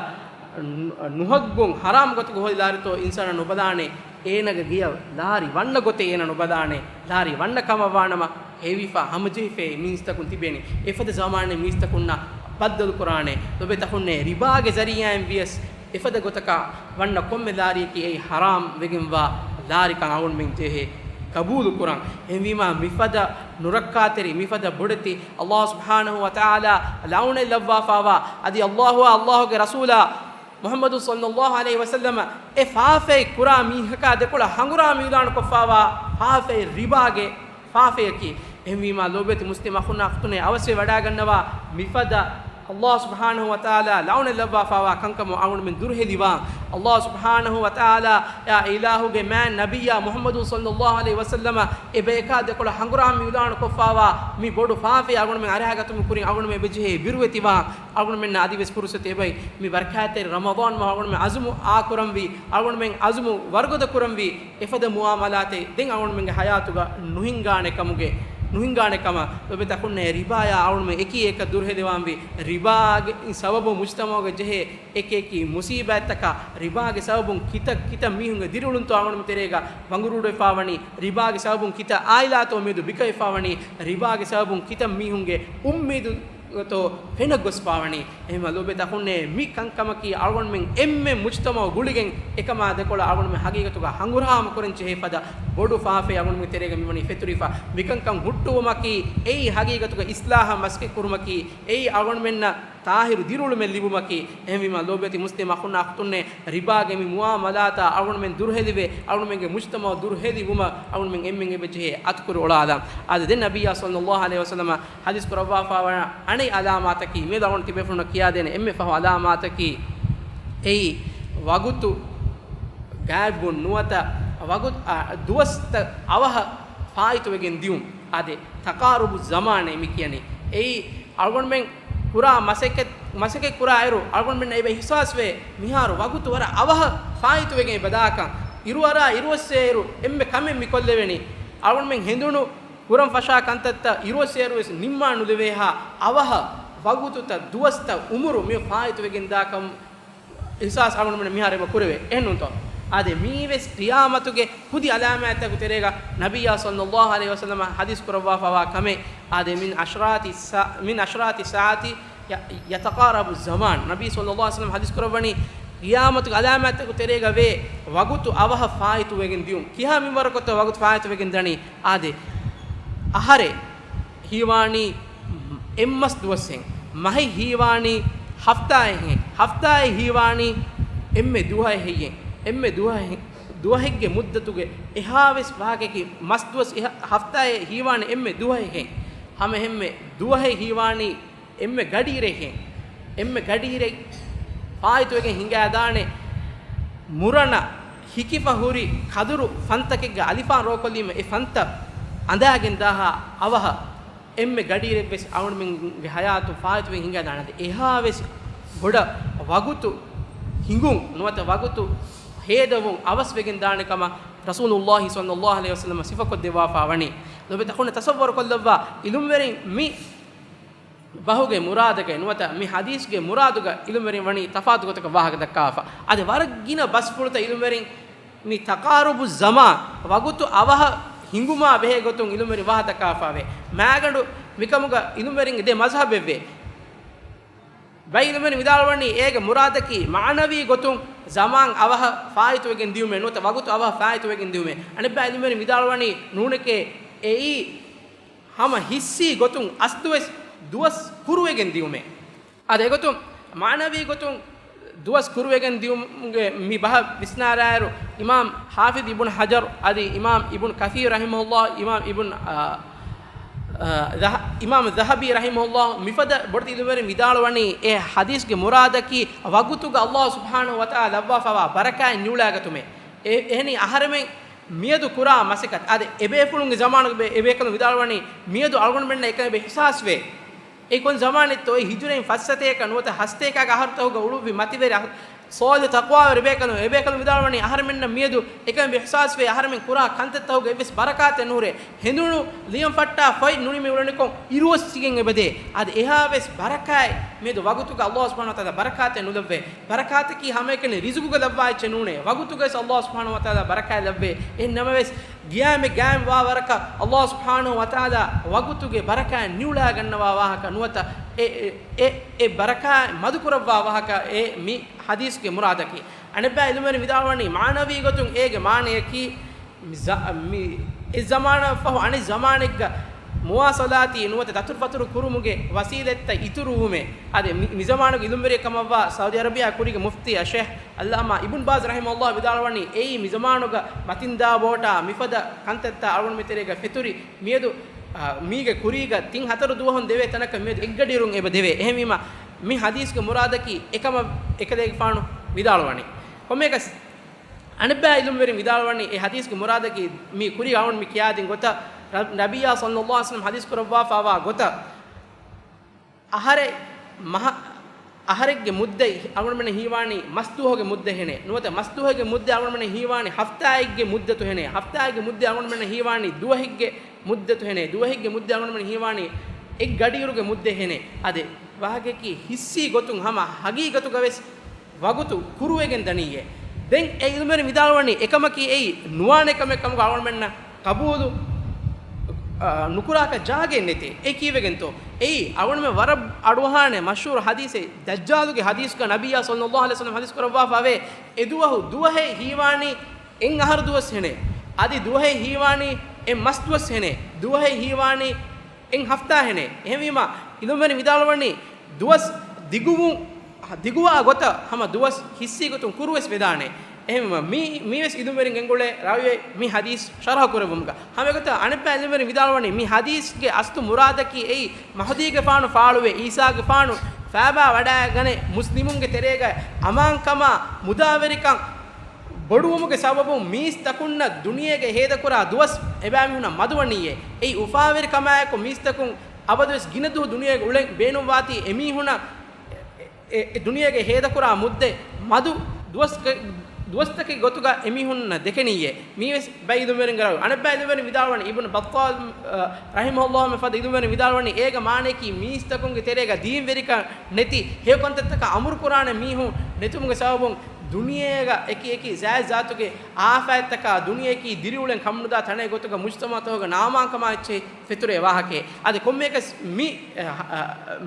ނު-، ނުހައްގުން ޙަރާމް ގޮތަކަށް ހޯދި ލާރިތޯ އިންސާނާ ނުބަލާނެ. އޭނަގެ ގެޔަށް ލާރި ވަންނަ ގޮތެއް އޭނަ ނުބަލާނެ. ލާރި ވަންނަ ކަމަށް ވާނަމަ ހެވިފަ ހަމަޖެހިފައި މީސްތަކުން ތިބޭނެ. އެފަދަ ޒަމާނެއް މީސްތަކުންނަށް ބައްދަލު ކުރާނެ. ލޮބެތަކުންނޭ ރިބާގެ ޒަރީޢާއިން ވިޔަސް އެފަދަ ގޮތަކަށް ވަންނަ ކޮންމެ ލާރިއަކީ އެއީ ޙަރާމް ވެގެންވާ ލާރިކަން އަޅުގަނޑުމެން ޖެހޭ ޤަބޫލު ކުރަން. އެހެންވީމާ މިފަދަ ނުރައްކާތެރި، މިފަދަ ބޮޑެތި، ﷲ ސުބްޙާނަހޫ ވަތަޢާލާ ލަޢުނަތް ލައްވާފަވާ، އަދި ﷲ އާ ﷲ ގެ ރަސޫލާ މުޙައްމަދު ޞައްލަﷲ ޢަލައިހި ވަސައްލަމަ އެ ފާފައެއް ކުރާ މީހަކާ ދެކޮޅަށް ހަނގުރާމަ އިޢުލާނު ކޮށްފަވާ ފާފައެއް ރިބާގެ ފާފައަކީ. އެހެންވީމާ ލޯބިވެތި މުސްލިމް އަޚުންނާ އުޚްތުންނޭ، އަވަސްވެ ވަޑާގަންނަވާ މިފަދަ ﷲ ސުބްޙާނަހޫ ވަތަޢާލާ ލަޢުނަތް ލައްވާފަވާ ކަންކަމުން އަޅުގަނޑުމެން ދުރުހެލިވާން. ﷲ ސުބްޙާނަހޫ ވަތަޢާލާ އާ އިލާހުގެ މާތް ނަބިއްޔާ މުޙައްމަދު ޞައްލަﷲ ޢަލައިހި ވަސައްލަމަ އެ ބަޔަކާ ދެކޮޅަށް ހަނގުރާމަ އިޢުލާނު ކޮށްފަވާ މި ބޮޑު ފާފައެއް އަޅުގަނޑުމެން އަރިހަށް ގަތުމުގެ ކުރިން އަޅުގަނޑުމެން އެބަޖެހޭ ބިރުވެތިވާން. އަޅުގަނޑުމެންނަށް އަދިވެސް ފުރުޞަތު އެބައި. މި ބަރަކާތްތެރި ރަމަޟާން މަހު އަޅުގަނޑުމެން އަޒުމު އާކުރަންވީ، އަޅުގަނޑުމެން އަޒުމު ވަރުގަދަ ކުރަންވީ، އެފަދަ މުޢާމަލާތެއް ދެން އަޅުގަނޑުމެންގެ ޙަޔާތުގަ ނުހިނގާނެ ކަމުގެ، ނުހިނގާނެ ކަމަށް. ލޮބެތަކުންނޭ ރިބާޔާ އަޅުގަނޑުމެން އެކީ އެކަށް ދުރުހެލިވާންވީ. ރިބާގެ ސަބަބުން މުޖްތަމަޢުގަ ޖެހޭ އެކި އެކި މުޞީބާތްތަކާ، ރިބާގެ ސަބަބުން ކިތައް ކިތައް މީހުންގެ ދިރިއުޅުންތޯ އަޅުގަނޑުމެން ތެރޭގަ ވަނގުރޫޑުވެފާވަނީ، ރިބާގެ ސަބަބުން ކިތައް ޢާއިލާތޯ އުއްމީދު ބިކަވެފާވަނީ، ރިބާގެ ސަބަބުން ކިތައް މީހުންގެ އުއްމީދު ތޯ ފެނަށް ގޮސްފާވަނީ. އެހެންވީމާ ލޯބިވެތި އަޚުންނޭ، މި ކަންކަމަކީ އަޅުގަނޑުމެން އެންމެ މުޖްތަމަޢު ގުޅިގެން އެކަމާ ދެކޮޅަށް އަޅުގަނޑުމެން ޙަޤީޤަތުގަ ހަނގުރާމަ ކުރަން ޖެހޭ ފަދަ ބޮޑު ފާފައެއް އަޅުގަނޑުމެން ތެރޭގަ މިވަނީ ފެތުރިފަ. މިކަންކަން ހުއްޓުވުމަކީ އެއީ ޙަޤީޤަތުގަ އިޞްލާޙަށް މަސައްކަތް ކުރުމަކީ، އެއީ އަޅުގަނޑުމެންނަށް ޠާހިރު ދިރިއުޅުމެއް ލިބުމަކީ. އެހެންވީމާ ލޯބިވެތި މުސްލިމް އަޚުންނާ އުޚްތުންނޭ، ރިބާގެ މި މުޢާމަލާތާ އަޅުގަނޑުމެން ދުރުހެލިވެ، އަޅުގަނޑުމެންގެ މުޖްތަމަޢު ދުރުހެލިވުމަށް އަޅުގަނޑުމެން އެންމެން އެބަޖެހޭ އަތުކުރި އޮޅާލަން. އާދެ، ދެން ނަބިއްޔާ ޞައްލަﷲ ޢަލައިހި ވަސައްލަމަ ޙަދީޘް ކުރައްވާފަވާ ވަނީ އަނެއް ޢަލާމާތަކީ، މިއަދު އަޅުގަނޑު ތިބޭފުޅުންނަށް ކިޔާދޭނެ އެންމެ ފަހު ޢަލާމާތަކީ، އެއީ ވަގުތު ގާތްވުން ނުވަތަ ވަގުތު، އަ، ދުވަސްތައް އަވަހަށް ފާއިތުވެގެން ދިޔުން. އާދެ، ތަޤާރުބު ޒަމާނޭ މި ކިޔަނީ. އެއީ އަޅުގަނޑުމެން ކުރާ މަސައްކަތް، މަސައްކަތް ކުރާ އިރު އަޅުގަނޑުމެންނަށް އެބަ އިޙްސާސްވޭ، މިހާރު ވަގުތު ވަރަށް އަވަހަށް ފާއިތުވެގެން އެބަ ދާކަން. އިރު އަރާ އިރުއޮއްސޭ އިރު އެންމެ ކަމެއް މި ކޮށްލެވެނީ. އަޅުގަނޑުމެން ހެނދުނު ކުރަން ފަށާ ކަންތައްތައް އިރުއޮއްސޭ އިރުވެސް ނިންމާނުލެވޭހާ އަވަހަށް ވަގުތުތައް ދުވަސްތައް އުމުރު މި ފާއިތުވެގެން ދާކަން އިޙްސާސް އަޅުގަނޑުމެން މިހާރު އެބަ ކުރެވޭ. އެހެންނޫންތޯ؟ އާދެ، މީވެސް ޤިޔާމަތުގެ ކުދި ޢަލާމާތްތަކުގެ ތެރޭގަ ނަބިއްޔާ ޞައްލަﷲ ޢަލައިހި ވަސައްލަމަ ޙަދީޘް ކުރައްވާފަވާ ކަމެއް. އާދެ، من أشراط السا-، من أشراط الساعة ي-، يتقارب الزمان. ނަބީ ޞައްލަﷲ ޢަލައިހި ވަސައްލަމަ ޙަދީޘް ކުރައްވަނީ، ޤިޔާމަތުގެ ޢަލާމާތްތަކުގެ ތެރޭގަ ވޭ ވަގުތު އަވަހަށް ފާއިތުވެގެން ދިޔުން. ކިހާ މިންވަރަކަށްތޯ ވަގުތު ފާއިތުވެގެން ދަނީ؟ އާދެ، އަހަރެއް ހީވާނީ އެއްމަސް ދުވަސްހެން، މަހެއް ހީވާނީ ހަފްތާއެއްހެން، ހަފްތާއެއް ހީވާނީ އެންމެ ދުވަހެއްހެއްޔެން، އެންމެ ދުވަހެއް، ދުވަހެއްގެ މުއްދަތުގެ އެހާވެސް ވާހަކައަކީ، މަސް ދުވަސް އެހަ-، ހަފްތާއެއް ހީވާނީ އެންމެ ދުވަހެއްހެން، ހަމައެހެންމެ ދުވަހެއް ހީވާނީ އެންމެ ގަޑިއިރެއްހެން، އެންމެ ގަޑިއިރެއް ފާއިތުވެގެން ހިނގާދާނެ މުރަނަށް ހިކިފަ ހުރި ކަދުރު ފަންތަކެއްގަ އަލިފާން ރޯކޮށްލީމަ އެ ފަންތައް އަނދާގެން ދާހާ އަވަހަށް އެންމެ ގަޑިއިރެއްވެސް އަޅުގަނޑުމެންގެ ޙަޔާތުން ފާއިތުވެ ހިނގާދާނެ. އަދި އެހާވެސް ބޮޑަށް ވަގުތު ހިނގުން ނުވަތަ ވަގުތު ހޭދަވުން އަވަސްވެގެން ދާނެ ކަމަށް ރަސޫލުﷲ ޞައްލަﷲ ޢަލައިހި ވަސައްލަމަ ސިފަކޮށްދެއްވާފާ ވަނީ. ލޮބެތަކުން ތަޞައްވަރު ކޮށްލައްވާ، ޢިލްމުވެރިން މި ބަހުގެ މުރާދަކަށް ނުވަތަ މި ޙަދީޘްގެ މުރާދުގަ ޢިލްމުވެރިން ވަނީ ތަފާތު ގޮތަކަށް ވާހަކަ ދައްކާފަ. އަދި ވަރަށް ގިނަ ބަސްފުޅުތައް ޢިލްމުވެރިން މި ތަޤާރުބު ޒަމާން، ވަގުތު އަވަހަށް ހިނގުމާ ބެހޭ ގޮތުން ޢިލްމުވެރިން ވާހަކަ ދައްކާފަވޭ. މާގަނޑު މިކަމުގަ ޢިލްމުވެރިންގެ ދެ މަޒްހަބެއްވޭ. ބައެއް ޢިލްމުވެރިން ވިދާޅުވަނީ އޭގެ މުރާދަކީ މާނަވީ ގޮތުން ޒަމާން އަވަހަށް ފާއިތުވެގެން ދިޔުމޭ ނުވަތަ ވަގުތު އަވަހަށް ފާއިތުވެގެން ދިޔުމޭ. އަނެއްބައި ޢިލްމުވެރިން ވިދާޅުވަނީ ނޫނެކޭ، އެއީ ހަމަ ޙިއްސީ ގޮތުން އަސްލުވެސް ދުވަސް ކުރުވެގެން ދިޔުމޭ. އަދި އެގޮތުން މާނަވީ ގޮތުން ދުވަސް ކުރުވެގެން ދިޔުމުގެ މި ބަހަށް ވިސްނާރާއިރު، އިމާމް ޙާފިޡް އިބުން ޙަޖަރު އަދި އިމާމް އިބުން ކަޘީރު ރަޙިމަހުﷲ، އިމާމް އިބުން، އާ، އާ، ޛަހަ-، އިމާމް ޛަހަބީ ރަޙިމަހުﷲ މިފަދަ ބޮޑެތި ޢިލްމުވެރިން ވިދާޅުވަނީ، އެ ޙަދީޘްގެ މުރާދަކީ ވަގުތުގަ ﷲ ސުބްޙާނަހޫ ވަތަޢާލާ ލައްވާފައިވާ ބަރަކާތް ނިއުޅާގަތުމޭ. އެ-، އެހެނީ އަހަރެމެން މިއަދު ކުރާ މަސައްކަތް. އާދެ، އެބޭފުޅުންގެ ޒަމާނުގަ އެބޭކަލުން ވިދާޅުވަނީ، މިއަދު އަޅުގަނޑުމެންނަށް އެކަމެއް އިޙްސާސްވޭ. އެ ކޮން ޒަމާނެއްތޯ، އެ ހިޖުރައިން ފައްސަތޭކަ ނުވަތަ ހަސަތޭކަގެ އަހަރުތަކުގަ އުޅުއްވި މަތިވެރި އަހް-، ޞާލިޙު ތަޤްވާވެރި ބޭކަލުން، އެބޭކަލުން ވިދާޅުވަނީ، އަހަރެމެންނަށް މިއަދު އެކަމެއް އިޙްސާސްވޭ، އަހަރެމެން ކުރާ ކަންތައްތަކުގަ އެއްވެސް ބަރަކާތެއް ނުހުރޭ. ހެނދުނު ލިޔަން ފައްޓާ ފޮތް ނުނިމި އުޅެނިކޮށް، އިރުއޮއްސިގެން އެބަދޭ. އަދި އެހާވެސް ބަރަކާތް މިއަދު ވަގުތުގަ ﷲ ސުބްޙާނަހޫ ވަތަޢާލާ ބަރަކާތެއް ނުލައްވޭ. ބަރަކާތަކީ ހަމައެކަނި ރިޒުގުގަ ލައްވާ އެއްޗެއް ނޫނޭ. ވަގުތުގަވެސް ﷲ ސުބްޙާނަހޫ ވަތަޢާލާ ބަރަކާތް ލައްވޭ. އެހެން ނަމަވެސް، ގިޔާމެ ގާއިމް ވާ ވަރަކަށް ﷲ ސުބްޙާނަހޫ ވަތަޢާލާ ވަގުތުގެ ބަރަކާތް ނިއުޅާ ގަންނަވާ ވާހަކަ ނުވަތަ، އެ، އެ، އެ، އެ ބަރަކާތް މަދުކުރައްވާ ވާހަކަ އެ މި ޙަދީޘްގެ މުރާދަކީ. އަނެއްބައި ޢިލްމުވެރިން ވިދާޅުވަނީ، މާނަވީ ގޮތުން އޭގެ މާނަޔަކީ، މި ޒަ-، މި އެއް ޒަމާނަށް ފަހު އަނެއް ޒަމާނެއްގަ މުވާޞަލާތީ ނުވަތަ ދަތުރުފަތުރު ކުރުމުގެ ވަސީލަތްތައް އިތުރުވުމޭ. އާދެ، މި، މި ޒަމާނުގެ ޢިލްމުވެރިއެއް ކަމަށްވާ ސައުދީ ޢަރަބިއާ ކުރީގެ މުފްތީ އައްޝައިޚް ޢައްލާމާ އިބުން ބާޒް ރަޙިމަހުﷲ ވިދާޅުވަނީ، އެއީ މި ޒަމާނުގަ މަތިންދާ ބޯޓާ މިފަދަ ކަންތައްތައް އަޅުގަނޑު މިތެރޭގަ ފެތުރި، މިއަދު، އާ، މީގެ ކުރީގަ ތިން ހަތަރު ދުވަހުން ދެވޭ ތަނަކަށް މިއަދު އެއްގަޑިއިރުން އެބަ ދެވޭ. އެހެންވީމަ، މި ޙަދީޘްގެ މުރާދަކީ އެކަމަށް އެކަލޭގެފާނު ވިދާޅުވަނީ. ކޮންމެއަކަސް، އަނެއްބައި ޢިލްމުވެރިން ވިދާޅުވަނީ، އެ ޙަދީޘްގެ މުރާދަކީ މި ކުރީ އަޅުގަނޑު މި ކިޔާދިން ގޮތަށް، ރަ-، ނަބިއްޔާ ޞައްލައްލާހު ޢަލައިހި ވަސައްލަމަ ޙަދީޘް ކުރައްވާފައިވާ ގޮތަށް، އަހަރެއް މަހަ-، އަހަރެއްގެ މުއްދަތް އަޅުގަނޑުމެންނަށް ހީވާނީ މަސްދުވަހުގެ މުއްދަތް ހެނޭ. ނުވަތަ މަސްދުވަހުގެ މުއްދަތް އަޅުގަނޑުމެންނަށް ހީވާނީ ހަފްތާއެއްގެ މުއްދަތު ހެނޭ. ހަފްތާއެއްގެ މުއްދަތް އަޅުގަނޑުމެންނަށް ހީވާނީ ދުވަހެއްގެ މުއްދަތު ހެނޭ. ދުވަހެއްގެ މުއްދަތް އަޅުގަނޑުމެންނަށް ހީވާނީ އެއްގަޑިއިރުގެ މުއްދަތް ހެނޭ. އާދެ، ވާހަކައަކީ ޙިއްސީ ގޮތުން ހަމަ ހަގީގަތުގަވެސް ވަގުތު ކުރުވެގެން ދަނީއޭ. ދެން އެ ޢިލްމުވެރިން ވިދާޅުވަނީ އެކަމަކީ އެއީ ނުވާނެ ކަމެއް ކަމުގަ އަޅުގަނޑުމެންނަށް ޤަބޫލު، އާ، ނުކުރާކަށް ޖާގައެއް ނެތޭ. އެ ކީއްވެގެންތޯ؟ އެއީ އަޅުގަނޑުމެން ވަރަށް އަޑުއަހާނެ މަޝްހޫރު ޙަދީޘެއް، ދައްޖާލުގެ ޙަދީޘްގަ ނަބިއްޔާ ޞައްލައްލާހު ޢަލައިހި ވަސައްލަމަ ޙަދީޘް ކުރައްވާފައިވޭ، އެ ދުވަހު ދުވަހެއް ހީވާނީ އެއް އަހަރު ދުވަސް ހެނޭ. އަދި ދުވަހެއް ހީވާނީ އެއް މަސް ދުވަސް ހެނޭ. ދުވަހެއް ހީވާނީ އެއް ހަފްތާ ހެނޭ. އެހެންވީމަ، ޢިލްމުވެރިން ވިދާޅުވަނީ، ދުވަސް ދިގުވުން، ދިގުވާ ގޮތަށް ހަމަ ދުވަސް ޙިއްސީ ގޮތުން ކުރުވެސް ވެދާނެ. އެހެންވީމަ، މި، މީވެސް ޢިލްމުވެރިން ގެންގުޅޭ ރާވީ މި ޙަދީޘް ޝަރަޙަ ކުރެއްވުމުގަ. ހަމައެގޮތަށް އަނެއްބައި ޢިލްމުވެރިން ވިދާޅުވަނީ، މި ޙަދީޘްގެ އަސްލު މުރާދަކީ އެއީ، މަހުދީގެފާނު ފާޅުވެ، ޢީސާގެފާނު ފައިބާ ވަޑައިގަނެ، މުސްލިމުންގެ ތެރޭގަ އަމާންކަމާ މުދާވެރިކަން ބޮޑުވުމުގެ ސަބަބުން މީސްތަކުންނަށް ދުނިޔޭގަ ހޭދަކުރާ ދުވަސް އެބައިމީހުންނަށް މަދުވަނީއޭ. އެއީ އުފާވެރިކަމާއެކު މީސްތަކުން އަބަދުވެސް ގިނަ ދުވަހު ދުނިޔޭގަ އުޅެން ބޭނުންވާތީ އެމީހުނަށް އެ، އެ، އެ ދުނިޔޭގަ ހޭދަކުރާ މުއްދަތް މަދު ދުވަސް، ދުވަސްތަކެއް ގޮތުގަ އެމީހުންނަށް ދެކެނީއޭ. މީވެސް ބައި ޢިލްމުވެރިންގެ ރައު. އަނެއްބައި ޢިލްމުވެރިން ވިދާޅުވަނީ، އިބްނު ބައްޠާލް، އަ، ރަޙިމަހުﷲ މިފަދަ ޢިލްމުވެރިން ވިދާޅުވަނީ، އޭގެ މާނަޔަކީ މީސްތަކުންގެ ތެރޭގަ ދީންވެރިކަން ނެތި، ހެޔޮ ކަންތައްތަކަށް އަމުރު ކުރާނެ މީހުން ނެތުމުގެ ސަބަބުން ދުނިޔޭގަ އެކި އެކި ޒާތް ޒާތުގެ އާފާތްތަކާ، ދުނިޔެއަކީ ދިރިއުޅެން ކަމުނުދާ ތަނެއް ގޮތުގަ މުޖްތަމަޢުތަކުގަ ނާމާންކަމާ އެއްޗެހި ފެތުރޭ ވާހަކައެއް. އަދި ކޮންމެއަކަސް މި، އަ، އަ،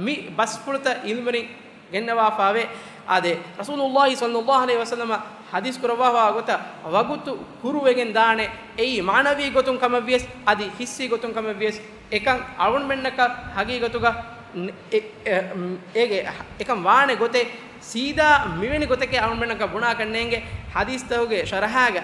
މި ބަސްފުޅުތައް ޢިލްމުވެރިން ގެންނަވާފާވޭ. އާދެ، ރަސޫލުﷲ ޞައްލައްލާހު ޢަލައިހި ވަސައްލަމަ ޙަދީޘް ކުރައްވާފާ ގޮތަށް ވަގުތު ކުރުވެގެން ދާނެ. އެއީ މާނަވީ ގޮތުން ކަމެއް ވިޔަސް، އަދި ޙިއްސީ ގޮތުން ކަމެއް ވިޔަސް، އެކަން އަޅުގަނޑުމެންނަކަށް ހަގީގަތުގަ ނެ-، އެ-، އެ-، އޭގެ އެކަން ވާނެ ގޮތެއް ސީދާ މިވެނި ގޮތެކޭ އަޅުގަނޑުމެންނަކަށް ބުނާކަށް ނޭނގެ. ޙަދީޘްތަކުގެ ޝަރަޙާގަ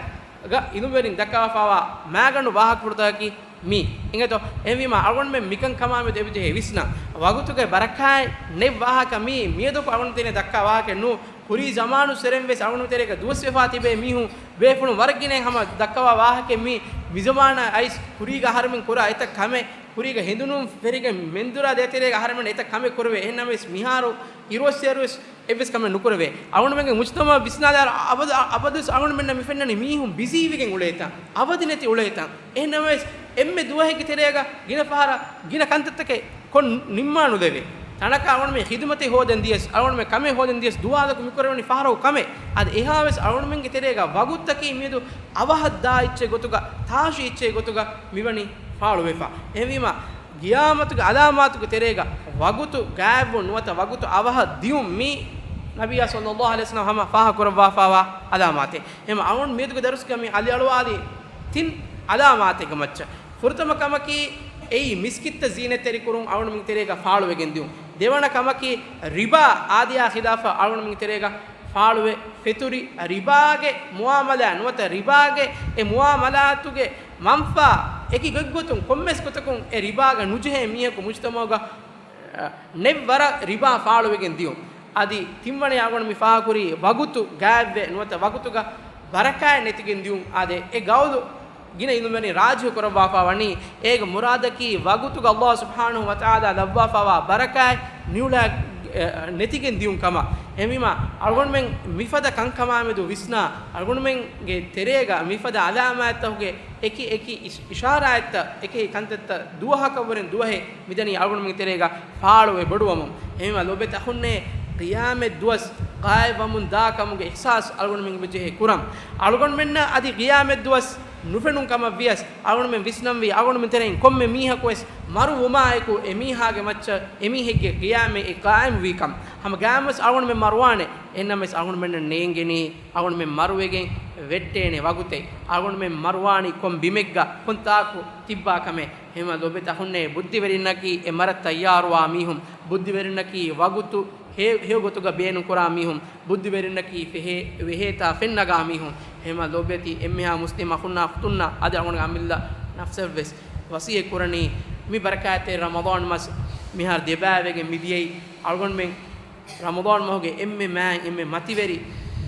ޢިލްމުވެރިން ދައްކަވާފާވާ މާގަނޑު ވާހަކަފުޅުތަކަކީ މީ. އިނގޭތޯ؟ އެހެންވީމާ، އަޅުގަނޑުމެން މިކަން ކަމާ މެދު އެބަޖެހޭ ވިސްނަން. ވަގުތުގެ ބަރަކާތް ނެތް ވާހަކަ މީ، މިއަދަކު އަޅުގަނޑު ދެނެ ދައްކާ ވާހަކަ ނޫ. ކުރީ ޒަމާނު ސެރެން ވެސް އަޅުގަނޑު ތެރޭގަ ދުވަސް ވެފާ ތިބޭ މީހުން ބޭފުޅުން ވަރަށް ގިނައިން ހަމަ ދައްކަވާ ވާހަކަ މީ. މިޒަމާނަށް އައިސް ކުރީގަ އަހަރެމެން ކުރާ އެތައް ކަމެއް، ކުރީގަ ހެނދުނު ފެރިގެން މެންދުރާ ދޭތެރޭގަ އަހަރެމެން އެތައް ކަމެއް ކުރެވޭ. އެހެންނަމަވެސް މިހާރު އިރުއޮއްސިއަރުވެސް އެއްވެސް ކަމެއް ނުކުރެވޭ. އަޅުގަނޑުމެންގެ މުޖްތަމަޢަށް ވިސްނާލާއިރު އަބަދު، އަބަދުވެސް އަޅުގަނޑުމެންނަށް މި ފެންނަނީ މީހުން ބިޒީވެގެން އުޅޭތާ، އަވަދި ނެތި އުޅޭތާ. އެހެންނަމަވެސް، އެންމެ ދުވަހެއްގެ ތެރޭގަ ގިނަ ފަހަރަށް ގިނަ ކަންތައްތަކެއް ކޮށް ނިންމާނުލެވޭ. ތަނަކަށް އަޅުގަނޑުމެން ޚިދުމަތެއް ހޯދަން ދިޔަސް، އަޅުގަނޑުމެން ކަމެއް ހޯދަން ދިޔަސް، ދުވާލަކު މިކުރެވެނީ ފަހަރަކު ކަމެއް. އަދި އެހާވެސް އަޅުގަނޑުމެންގެ ތެރޭގަ ވަގުތަކީ މިއަދު އަވަހަށް ދާ އެއްޗެއް ގޮތުގަ، ތާށި އެއްޗެއް ގޮތުގަ މިވަނީ ފާޅުވެފަ. އެހެންވީމާ، ގިޔާމަތުގެ އަލާމާތުގެ ތެރޭގަ ވަގުތު ގާތްވުން ނުވަތަ ވަގުތު އަވަހަށް ދިޔުން މީ ނަބިއްޔާ ޞައްލައްލާހު ޢަލައިހި ވަސައްލަމަ ހަމަ ފާހަގަކުރައްވާފާވާ އަލާމާތެއް. އެހެން އަޅުގަނޑު މިއަދުގެ ދަރުސްގަ މި އަލިއަޅުވާލީ ތިން އަލާމާތެއްގެ މައްޗަށް. ފުރަތަމަ ކަމަކީ އެއީ މިސްކިތްތައް ޒީނަތްތެރިކުރުން އަޅުގަނޑުމެންގެ ތެރޭގަ ފާޅުވެގެން ދިޔުން. ދެވަނަ ކަމަކީ ރިބާ އާދަޔާ ޚިލާފަށް އަޅުގަނޑުމެންގެ ތެރޭގަ ފާޅުވެ ފެތުރި ރިބާގެ މުއާމަލާ ނުވަތަ ރިބާގެ އެ މުއާމަލާތުގެ މަންފާ އެކި ގޮތްގޮތުން ކޮންމެސް ގޮތަކުން އެ ރިބާގަ ނުޖެހޭ މީހަކު މުޖްތަމަޢުގަ ނެތް ވަރަށް ރިބާ ފާޅުވެގެން ދިޔުން. އަދި ތިންވަނަޔަށް އަޅުގަނޑު މި ފާހަގަކުރީ ވަގުތު ގާތްވެ ނުވަތަ ވަގުތުގަ ބަރަކާތް ނެތިގެން ދިޔުން. އާދެ، އެ ގައުލު ގިނަ އިލްމުވެރިން ރާޖިޙު ކުރައްވާފާ ވަނީ، އޭގެ މުރާދަކީ ވަގުތުގަ ﷲ ސުބްޙާނަހޫ ވަތަޢާލާ ލައްވާފާވާ ބަރަކާތް ނިއުޅާ، އެ، ނެތިގެން ދިޔުން ކަމަށް. އެހެންވީމާ، އަޅުގަނޑުމެން މިފަދަ ކަންކަމާމެދު ވިސްނާ، އަޅުގަނޑުމެންގެ ތެރޭގަ މިފަދަ ޢަލާމާތްތަކުގެ އެކި އެކި އިޝް-، އިޝާރާތްތައް، އެކި ކަންތައްތައް ދުވަހަކަށްވުރެން ދުވަހެއް މިދަނީ އަޅުގަނޑުމެންގެ ތެރޭގަ ފާޅުވެ ބޮޑުވަމުން. އެހެންވީމާ ލޯބިވެތި އަޚުންނޭ، ޤިޔާމަތް ދުވަސް ޤާއިމްވަމުން ދާ ކަމުގެ އިޙްސާސް އަޅުގަނޑުމެންގެ މަޖެހޭ ކުރަން. އަޅުގަނޑުމެންނަށް އަދި ޤިޔާމަތް ދުވަސް ނުފެނުން ކަމަށް ވިޔަސް، އަޅުގަނޑުމެން ވިސްނަންވީ، އަޅުގަނޑުމެން ތެރެއިން ކޮންމެ މީހަކު ވެސް މަރުވުމާއެކު، އެ މީހާގެ މައްޗަށް އެ މީހެއްގެ ޤިޔާމަތް އެ ޤާއިމް ވީ ކަން. ހަމަ ގާމްވެސް އަޅުގަނޑުމެން މަރުވާނެ. އެހެންނަމަވެސް އަޅުގަނޑުމެންނަށް ނޭނގެނީ، އަޅުގަނޑުމެން މަރުވެގެން ވެއްޓޭނެ ވަގުތެއް. އަޅުގަނޑުމެން މަރުވާނީ ކޮން ބިމެއްގަ، ކޮން ތާކު ތިއްބާ ކަމެއް. އެހެންވީމާ ލޯބިވެތި އަޚުންނޭ، ބުއްދިވެރިންނަކީ އެ މަރަށް ތައްޔާރުވާ މީހުން. ބުއްދިވެރިންނަކީ ވަގުތު ހެޔޮ، ހެޔޮ ގޮތުގަ ބޭނުން ކުރާ މީހުން. ބުއްދިވެރިންނަކީ ފެހޭ، ވެހޭތާ ފެންނަގާ މީހުން. އެހެންވީމާ ލޯބިވެތި އެންމެހާ މުސްލިމް އަޚުންނާ އުޚްތުންނަށް އަދި އަޅުގަނޑުގެ އަމިއްލަ ނަފްސަށްވެސް ވަޞިއްޔަތް ކުރަނީ، މި ބަރަކާތްތެރި ރަމަޟާން މަސް މިހާރު ދެބައިވެގެން މިދިޔައީ، އަޅުގަނޑުމެން ރަމަޟާން މަހުގެ އެންމެ މާތް، އެންމެ މަތިވެރި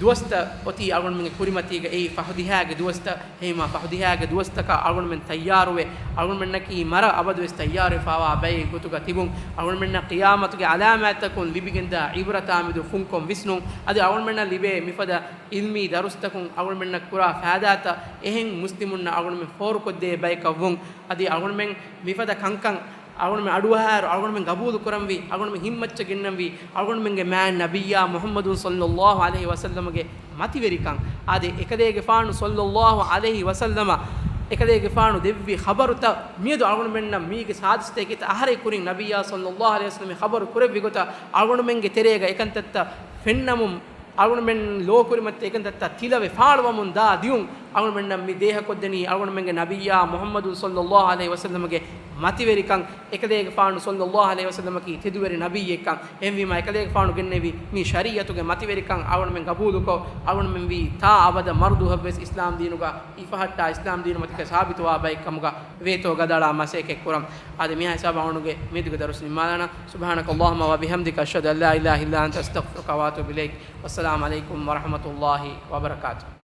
ދުވަސްތައް އޮތީ އަޅުގަނޑުމެންގެ ކުރިމަތީގަ އެއީ ފަހު ދިހާގެ ދުވަސްތައް. އެހެންވީމާ ފަހު ދިހާގެ ދުވަސްތަކަށް އަޅުގަނޑުމެން ތައްޔާރުވެ، އަޅުގަނޑުމެންނަކީ މަރަށް އަބަދުވެސް ތައްޔާރުވެފާވާ ބައެއް ގޮތުގަ ތިބުން. އަޅުގަނޑުމެންނަށް ޤިޔާމަތުގެ ޢަލާމާތްތަކުން ލިބިގެންދާ ޢިބްރަތާމެދު ފުންކޮށް ވިސްނުން. އަދި އަޅުގަނޑުމެންނަށް ލިބޭ މިފަދަ ޢިލްމީ ދަރުސްތަކުން އަޅުގަނޑުމެންނަށް ކުރާ ފައިދާތައް އެހެން މުސްލިމުންނަށް އަޅުގަނޑުމެން ފޯރުކޮށްދޭ ބަޔަކަށްވުން. އަދި އަޅުގަނޑުމެން މިފަދަ ކަންކަން އަޅުގަނޑުމެން އަޑުއަހާއިރު، އަޅުގަނޑުމެން ގަބޫލު ކުރަންވީ، އަޅުގަނޑުމެން ހިތްމައްޗަށް ގެންނަންވީ، އަޅުގަނޑުމެންގެ މާތް ނަބިއްޔާ މުޙައްމަދު ޞައްލައްލާހު ޢަލައިހި ވަސައްލަމަގެ މަތިވެރިކަން. އާދެ، އެކަލޭގެފާނު ޞައްލައްލާހު ޢަލައިހި ވަސައްލަމަ، އެކަލޭގެފާނު ދެއްވި ޚަބަރުތައް މިއަދު އަޅުގަނޑުމެންނަށް މީގެ ސާދިސްތައް އެކިތައް އަހަރެއް ކުރިން ނަބިއްޔާ ޞައްލައްލާހު ޢަލައިހި ވަސައްލަމަ ޚަބަރު ކުރެއްވި ގޮތަށް އަޅުގަނޑުމެންގެ ތެރޭގަ އެކަންތައްތައް ފެންނަމުން، އަޅުގަނޑުމެން ލޯ ކުރިމަތި އެކަންތައްތައް ތިލަވެ ފާޅުވަމުން ދާ ދިޔުން. އަޅުގަނޑުމެންނަށް މި ދޭހަކޮށްދެނީ އަޅުގަނޑުމެންގެ ނަބިއްޔާ މުޙައްމަދު ޞައްލައްލާހު ޢަލައިހި ވަސައްލަމަގެ މަތިވެރިކަން. އެކަލޭގެފާނު ޞައްލައްލާހު ޢަލައިހި ވަސައްލަމަކީ ތެދުވެރި ނަބިއްޔެއްކަން. އެހެންވީމާ، އެކަލޭގެފާނު ގެންނެވި މި ޝަރީޢަތުގެ މަތިވެރިކަން އަޅުގަނޑުމެން ގަބޫލުކޮށް، އަޅުގަނޑުމެން ވީ ތާ އަބަދަށް މަރުދުހަށްވެސް އިސްލާމް ދީނުގަ ހިފަހައްޓާ، އިސްލާމް ދީނު މަތިކަ ސާބިތުވާ ބައެއްކަމުގަ ވޭތޯ ގަދައަޅާ މަސައްކަތް ކުރަން. އާދެ، މިހާ ހިސާބަށް އަޅުގަނޑުގެ މިއަދުގެ ދަރުސް ނިންމާލާނަން. سبحانك اللهم وبحمدك، أشهد أن لا إله إلا أنت، أستغفرك وأتوب إليك. والسلام عليكم ورحمة الله وبركاته.